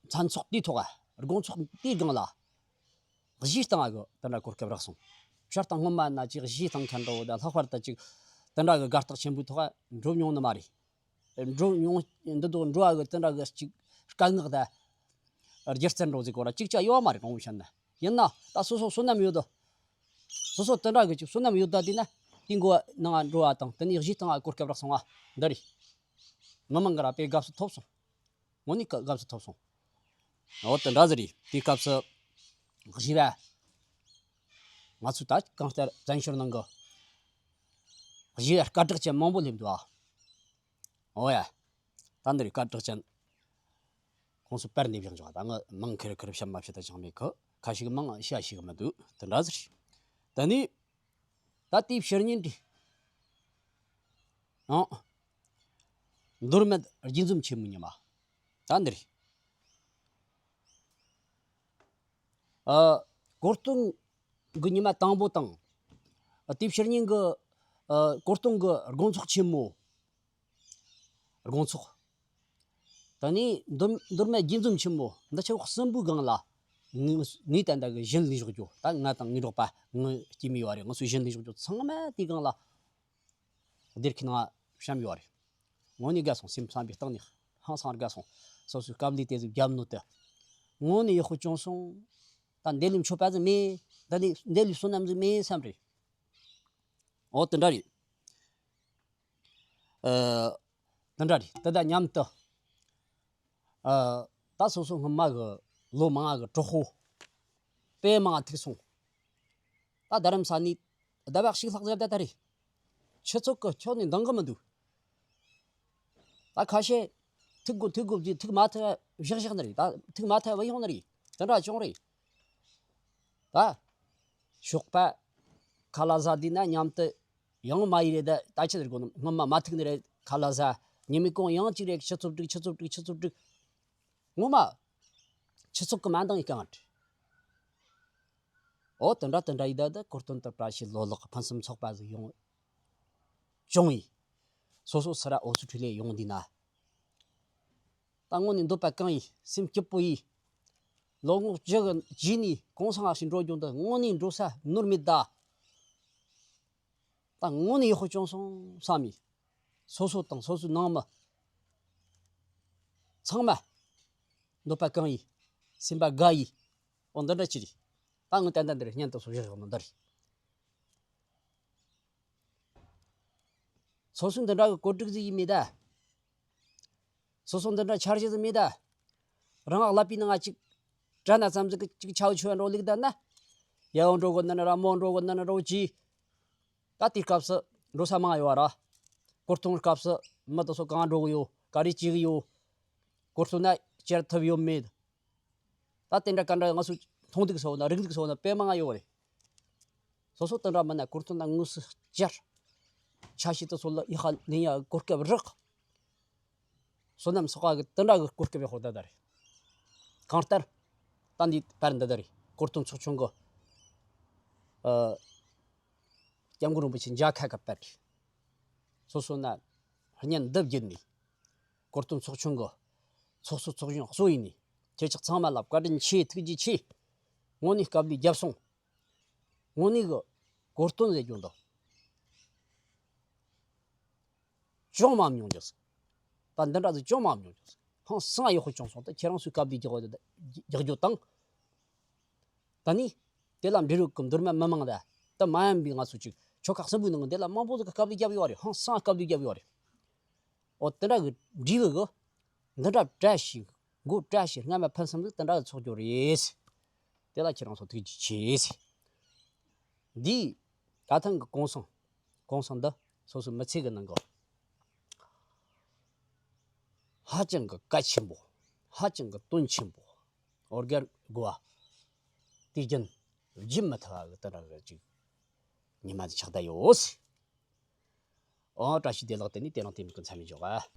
མཚན་ཚོགས་དེའི་ཐོག་ག། དགོང་ཚོགས་དེའི་སྒང་ལ། གཞས་བཏང་ང་གི་དེ་འདྲ་གོ་སྐབས་རག་སོང་། སྤྱིར་བཏང་སྔོན་མ་ན་ཅིག་གཞས་བཏང་མཁན་འདྲ་བོ་ད་ལྷག་པར་དུ་ཅིག་དེ་འདྲ་གི་གར་སྟེགས་ཆེན་པོའི་ཐོག་ག་འགྲོ་མྱོང་ནི་མ་རེད། འགྲོ་མྱོང་། འདི་དུ་འགྲོ་བ་གི་དེ་འདྲ་གི་ཅིག་སྐད་ངག་ད། སྒྱུ་རྩལ་འདྲ་བོ་ཟིག་གོ་ར་ཅིག་ཅང་ཡོད་མ་རེད། དྲང་པོ་བཤད་ན། ཡིན་ན་ད་སོ་སོ་བསོད་ནམས་ཡོད་དོ། སོ་སོ་དེ་འདྲ་གི་ཅིག་བསོད་ནམས་ཡོད་ད། དེ་ན་དེ་འགོ་ནང་འགྲོ་བ་དང་དེ་ནས་གཞས་བཏང་ང་གོ་སྐབས་རག་སོང་བ་འདི་རེད། མི་མང་གི་ར་དཔེ་དགའ་བསུ་ཐོབ་སོང་། དངོས་གནས་དགའ་བསུ་ཐོབ་སོང་། འོ་དེ་འདྲ་ཟིག་རེད། དེའི་སྐབས་སུ་གཞས་པ། ང་ཚོས་ད་གང་ལྟར་བཙན་བྱོལ་ནང་གི་གཞས་པ་སྐད་གྲགས་ཅན་མང་པོ་སླེབས་འདུག་ཨ། འོ་ཡ། ད་འདིར་སྐད་གྲགས་ཅན་ཁོང་ཚོ་པར་འདེབས་བཞག་འཇོག་ད་ང་མིང་ཁེར་ཁེར་བཤད་མ་བཤད་ད་ཅང་མེད་གི། ཁ་ཤས་མིང་བཤད་ཤེས་གི་མི་འདུག་དེ་འདྲ་ཟིག་རེད། ད་ནི། ད་དེའི་ཕྱིར་ཉིན་དེ། ཨང་། མདོ་སྨད་དགྱེས་འཛོམས་ཆེན་མོའི་ཉི་མ། ད་འདིར། ཨ། གོ་སྟོན་གི་ཉི་མ་དང་པོ་དང་། ཨ། དེའི་ཕྱིར་ཉིན་གི། ཨ། གོ་སྟོན་གི་དགོང་ཚོགས་ཆེན་མོ། དགོང་ཚོགས། ད་ནི་མདོ། མདོ་སྨད་དགྱེས་འཛོམས་ཆེན་མོ་འདི་ཆ་གསུམ་པོའི་སྒང་ལ། ངས་ངས་ད་ལྟ་གི་གཞན་ལས་ཞོག་རྒྱུ། ད་ང་དང་ངའི་རོགས་པ་ངའི་སྐྱེས་མི་ཡོད་རེད། ང་ཚོའི་གཞན་ལས་ཞོག་རྒྱུ་ཚང་མ་དེའི་སྒང་ལ་སྡེར་ཁའི་ནང་བཤམས་ཡོད་རེད། དངོས་གནས་དགའ་སོང་། སེམས་བསམ་པའི་སྟེང་ནས་ཧང་སང་དགའ་སོང་། སོ་སོའི་དཀའ་ལས་དེ་ཟིག་བརྒྱབ་ནོ་དེ། དངོས་གནས་ཡག་པོ་བྱུང་སོང་། ད་འདི་ལས་མཆོད་པ་ཟིག་མེད། འདི་ལས་འདི་ལས་བསོད་ནམས་ཟིག་མེད་བསམ་རེད། འོ་དེ་འདྲ་རེད། ཨ། དེ་འདྲ་རེད། དེ་དང་མཉམ་དུ། ཨ། ད་སོ་སོ་སྔོན་མ་གི་ལོ་མང་གི་གྲོགས་པོ་དཔེ་མང་ཐུག་སོང་། ད་རྡ་རམ་ས་ནས་ཟླ་བ་གཅིག་ལྷག་ཟེར་ད་ད་རེད། ཆུ་ཚོད་གི་ཁྱོན་ནས་འདང་གི་མི་འདུག་ད་ཁ་ཤས་ཐུག་དགོས་ཐུག་དགོས་བྱས་ཐུག་མ་ཐུབ་བཞག་བཞག་ནི་རེད། ད་ཐུག་མ་ཐུབ་བུད་ཡོང་ནི་རེད། དེ་འདྲ་བྱུང་རེད། ད་ཞོགས་པ་ཁ་ལག་ཟ་དུས་ན་མཉམ་དུ། ཡང་མ་ཡི་རེད། ད་ད་ཆི་ཟེར་དགོས་ནམ། སྔོན་མ་མ་ཐུག་ནི་རེད། ཁ་ལག་ཟ། ཉི་མའི་གུང་ཡང་གཅིག་རེད། ཆུ་ཚོད་དྲུག་ཆུ་ཚོད་དྲུག་ཆུ་ཚོད་དྲུག་ངོ་མ་ཆུ་ཚོད་གི་མ་འདང་ཡི་གང་རེད། འོ་དེ་འདྲ་དེ་འདྲ་ཡི་ད་ད་གོ་སྟོན་དུ་བཀྲ་ཤིས་ལོ་ལེགས་ཕུན་སུམ་ཚོགས་པ་ཟིག་ཡོང་བྱུང་ཡི། སོ་སོ་སི་ར་འོ་ཚོད་ཁྲི་ལས་ཡོང་དུས་ན། ད་དངོས་གནས་འདོད་པ་གང་ཡིན། སེམས་སྐྱིད་པོ་ཡིན། ལོ་ངོ་བཅུ་གི་རྗེས་ནས་གུང་སེང་ཞིག་འགྲོ་རྒྱུ་འདི་དངོས་གནས་འགྲོ་ས་ནོར་མེད་ད། ད་དངོས་གནས་ཡག་པོ་བྱུང་སོང་བསམ་ཡིན། སོ་སོ་དང་སོ་སོའི་ནང་མི་ཚང་མ་འདོད་པ་གང་ཡིན། སེམས་པ་དགའ་ཡིན། འོ་འདི་འདྲ་ཅིག་རེད། ད་ངས་ཏན་ཏན་འདིར་སྙན་དུ་སོ་བཞག་བཞག་ནོ་འདི་རེད། སོ་སོའི་འདི་འདྲ་གི་བཀོད་སྒྲིག་ཟིག་ཡིན་མེད་ད། སོ་སོ་འདི་འདྲ་འཆར་གཞི་ཟིག་མེད་ད། རང་ལག་པའི་ནང་ང་ཅིག་དྲན་ན་ཙམ་ཟིག་གི་ཅིག་ཆའོ་ཆོས་འགྲོ་ལུགས་ད་ན། ཡ་འོ་འགྲོ་གོ་ནི་ནི་ར་མོ་འགྲོ་གོ་ནི་ནི་རོ་ཅི། ད་དེའི་སྐབས་སུ་འགྲོ་ས་མང་ཡོད་ར། གོ་སྟོན་སྐབས་སུ་མི་དེ་ཚོ་གང་འགྲོ་གི་ཡོད། ག་རེ་བྱེད་གི་ཡོད། གོ་སྟོན་ན་བཅར་ཐུབ་ཡོད་མེད། ད་དེ་འདྲ་ག་འདྲ་ང་ཚོ་མཐོང་སྡུག་སོགས་ན་རིག་སྡུག་སོགས་ན་དཔེ་མང་ཡོད་རེད། སོ་སོ་དེ་འདྲ་མིན་ན་གོ་སྟོན་ན་དངོས་སུ་བཅར། ཆ་ཤས་དེ་ཚོ་ལ་ཡག་པ་ལེན་ཡ་གོ་སྐབས་རག། བསོད་ནམས་གསོག་པ་གི་དེ་འདྲ་གི་གོ་སྐབས་ཡག་པོ་ད་ལྟ་རེད། གང་ལྟར་ད་འདི་བར་འདི་ལྟ་རེད། གོ་སྟོན་ཚོགས་ཆུང་གི་ཨ་སྐྱབས་མགོན་རིན་པོ་ཆེ་མཇལ་ཁ་གི་བར་རེད། སོ་སོ་ན་བརྙན་འདི་བརྒྱུད་ནས་གོ་སྟོན་ཚོགས་ཆུང་གི་ཚོགས་གཙོ་ཚོགས་གཞོན་གཙོ་ཡིན་ནས་ཁྱེད་ཅག་ཚང་མ་ལ་བཀའ་དྲིན་ཆེ། ཐུགས་རྗེ་ཆེ། དངོས་གནས་སྐབས་ལས་བརྒྱབ་སོང་། དངོས་གནས་གི་གོ་སྟོན་ཟེར་རྒྱུ་འདི་ཅུང་མ་མྱོང་རྒྱུ་ཟིག་ད་འདི་འདྲ་ཟིག་ཅུང་མ་མྱོང་རྒྱུ་ཟིག་ཧང་སང་ཡག་པོ་བྱུང་སོང་། ད་ཁྱེད་རང་ཚོས་དཀའ་ལས་རྒྱག་རྒྱག་རྒྱུ་དང་། ད་ནི་དེ་ལ་འབྲེལ་ཡོད་ཀྱི་མདོ་སྨད་མི་མང་ལ་ད་མ་ཡིན་པའི་ང་ཚོ་ཅིག་ཆོལ་ཁ་གསུམ་པོའི་ནང་གི་འདི་ལ་མང་པོ་ཟིག་གིས་དཀའ་ལས་རྒྱབ་ཡོད་རེད། ཧང་སང་དཀའ་ལས་རྒྱབ་ཡོད་རེད། འོ་དེ་འདྲ་གི་འབྲས་བུ་གི་འདི་འདྲ་བཀྲ་ཤིས་མགོ་བཀྲ་ཤིས་རྔ་མ་ཕུན་སུམ་ཟིག་དེ་འདྲ་གི་ཚོགས་རྒྱུ་རེད། དེ་ལ་ཁྱེད་རང་ཚོ་ཐུགས་རྗེ་ཆེ་ཟེར། འདིའི་ད་ཐེངས་ཀྱི་གུང་སེང་གུང་སེང་འདི་སོ་སོའི་མི་ཚེ་གི་ནང་གི་ཧ་ཅང་གི་གལ་ཆེན་པོ། ཧ་ཅང་གི་དོན་ཆེན་པོ། འོ་དགའ་དགོས་པ། དུས་རྒྱུན་བརྗེད་མི་ཐུབ་པ་གི་དེ་འདྲ་གི་ཅིག་ཉི་མ་ཟིག་ཆགས་བསྡད་ཡོད། ཨོ་བཀྲ་ཤིས་བདེ་ལེགས། དེ་ནས་དེ་རིང་དེ་མིན་གི་མཚམས་མི་འཇོག་ག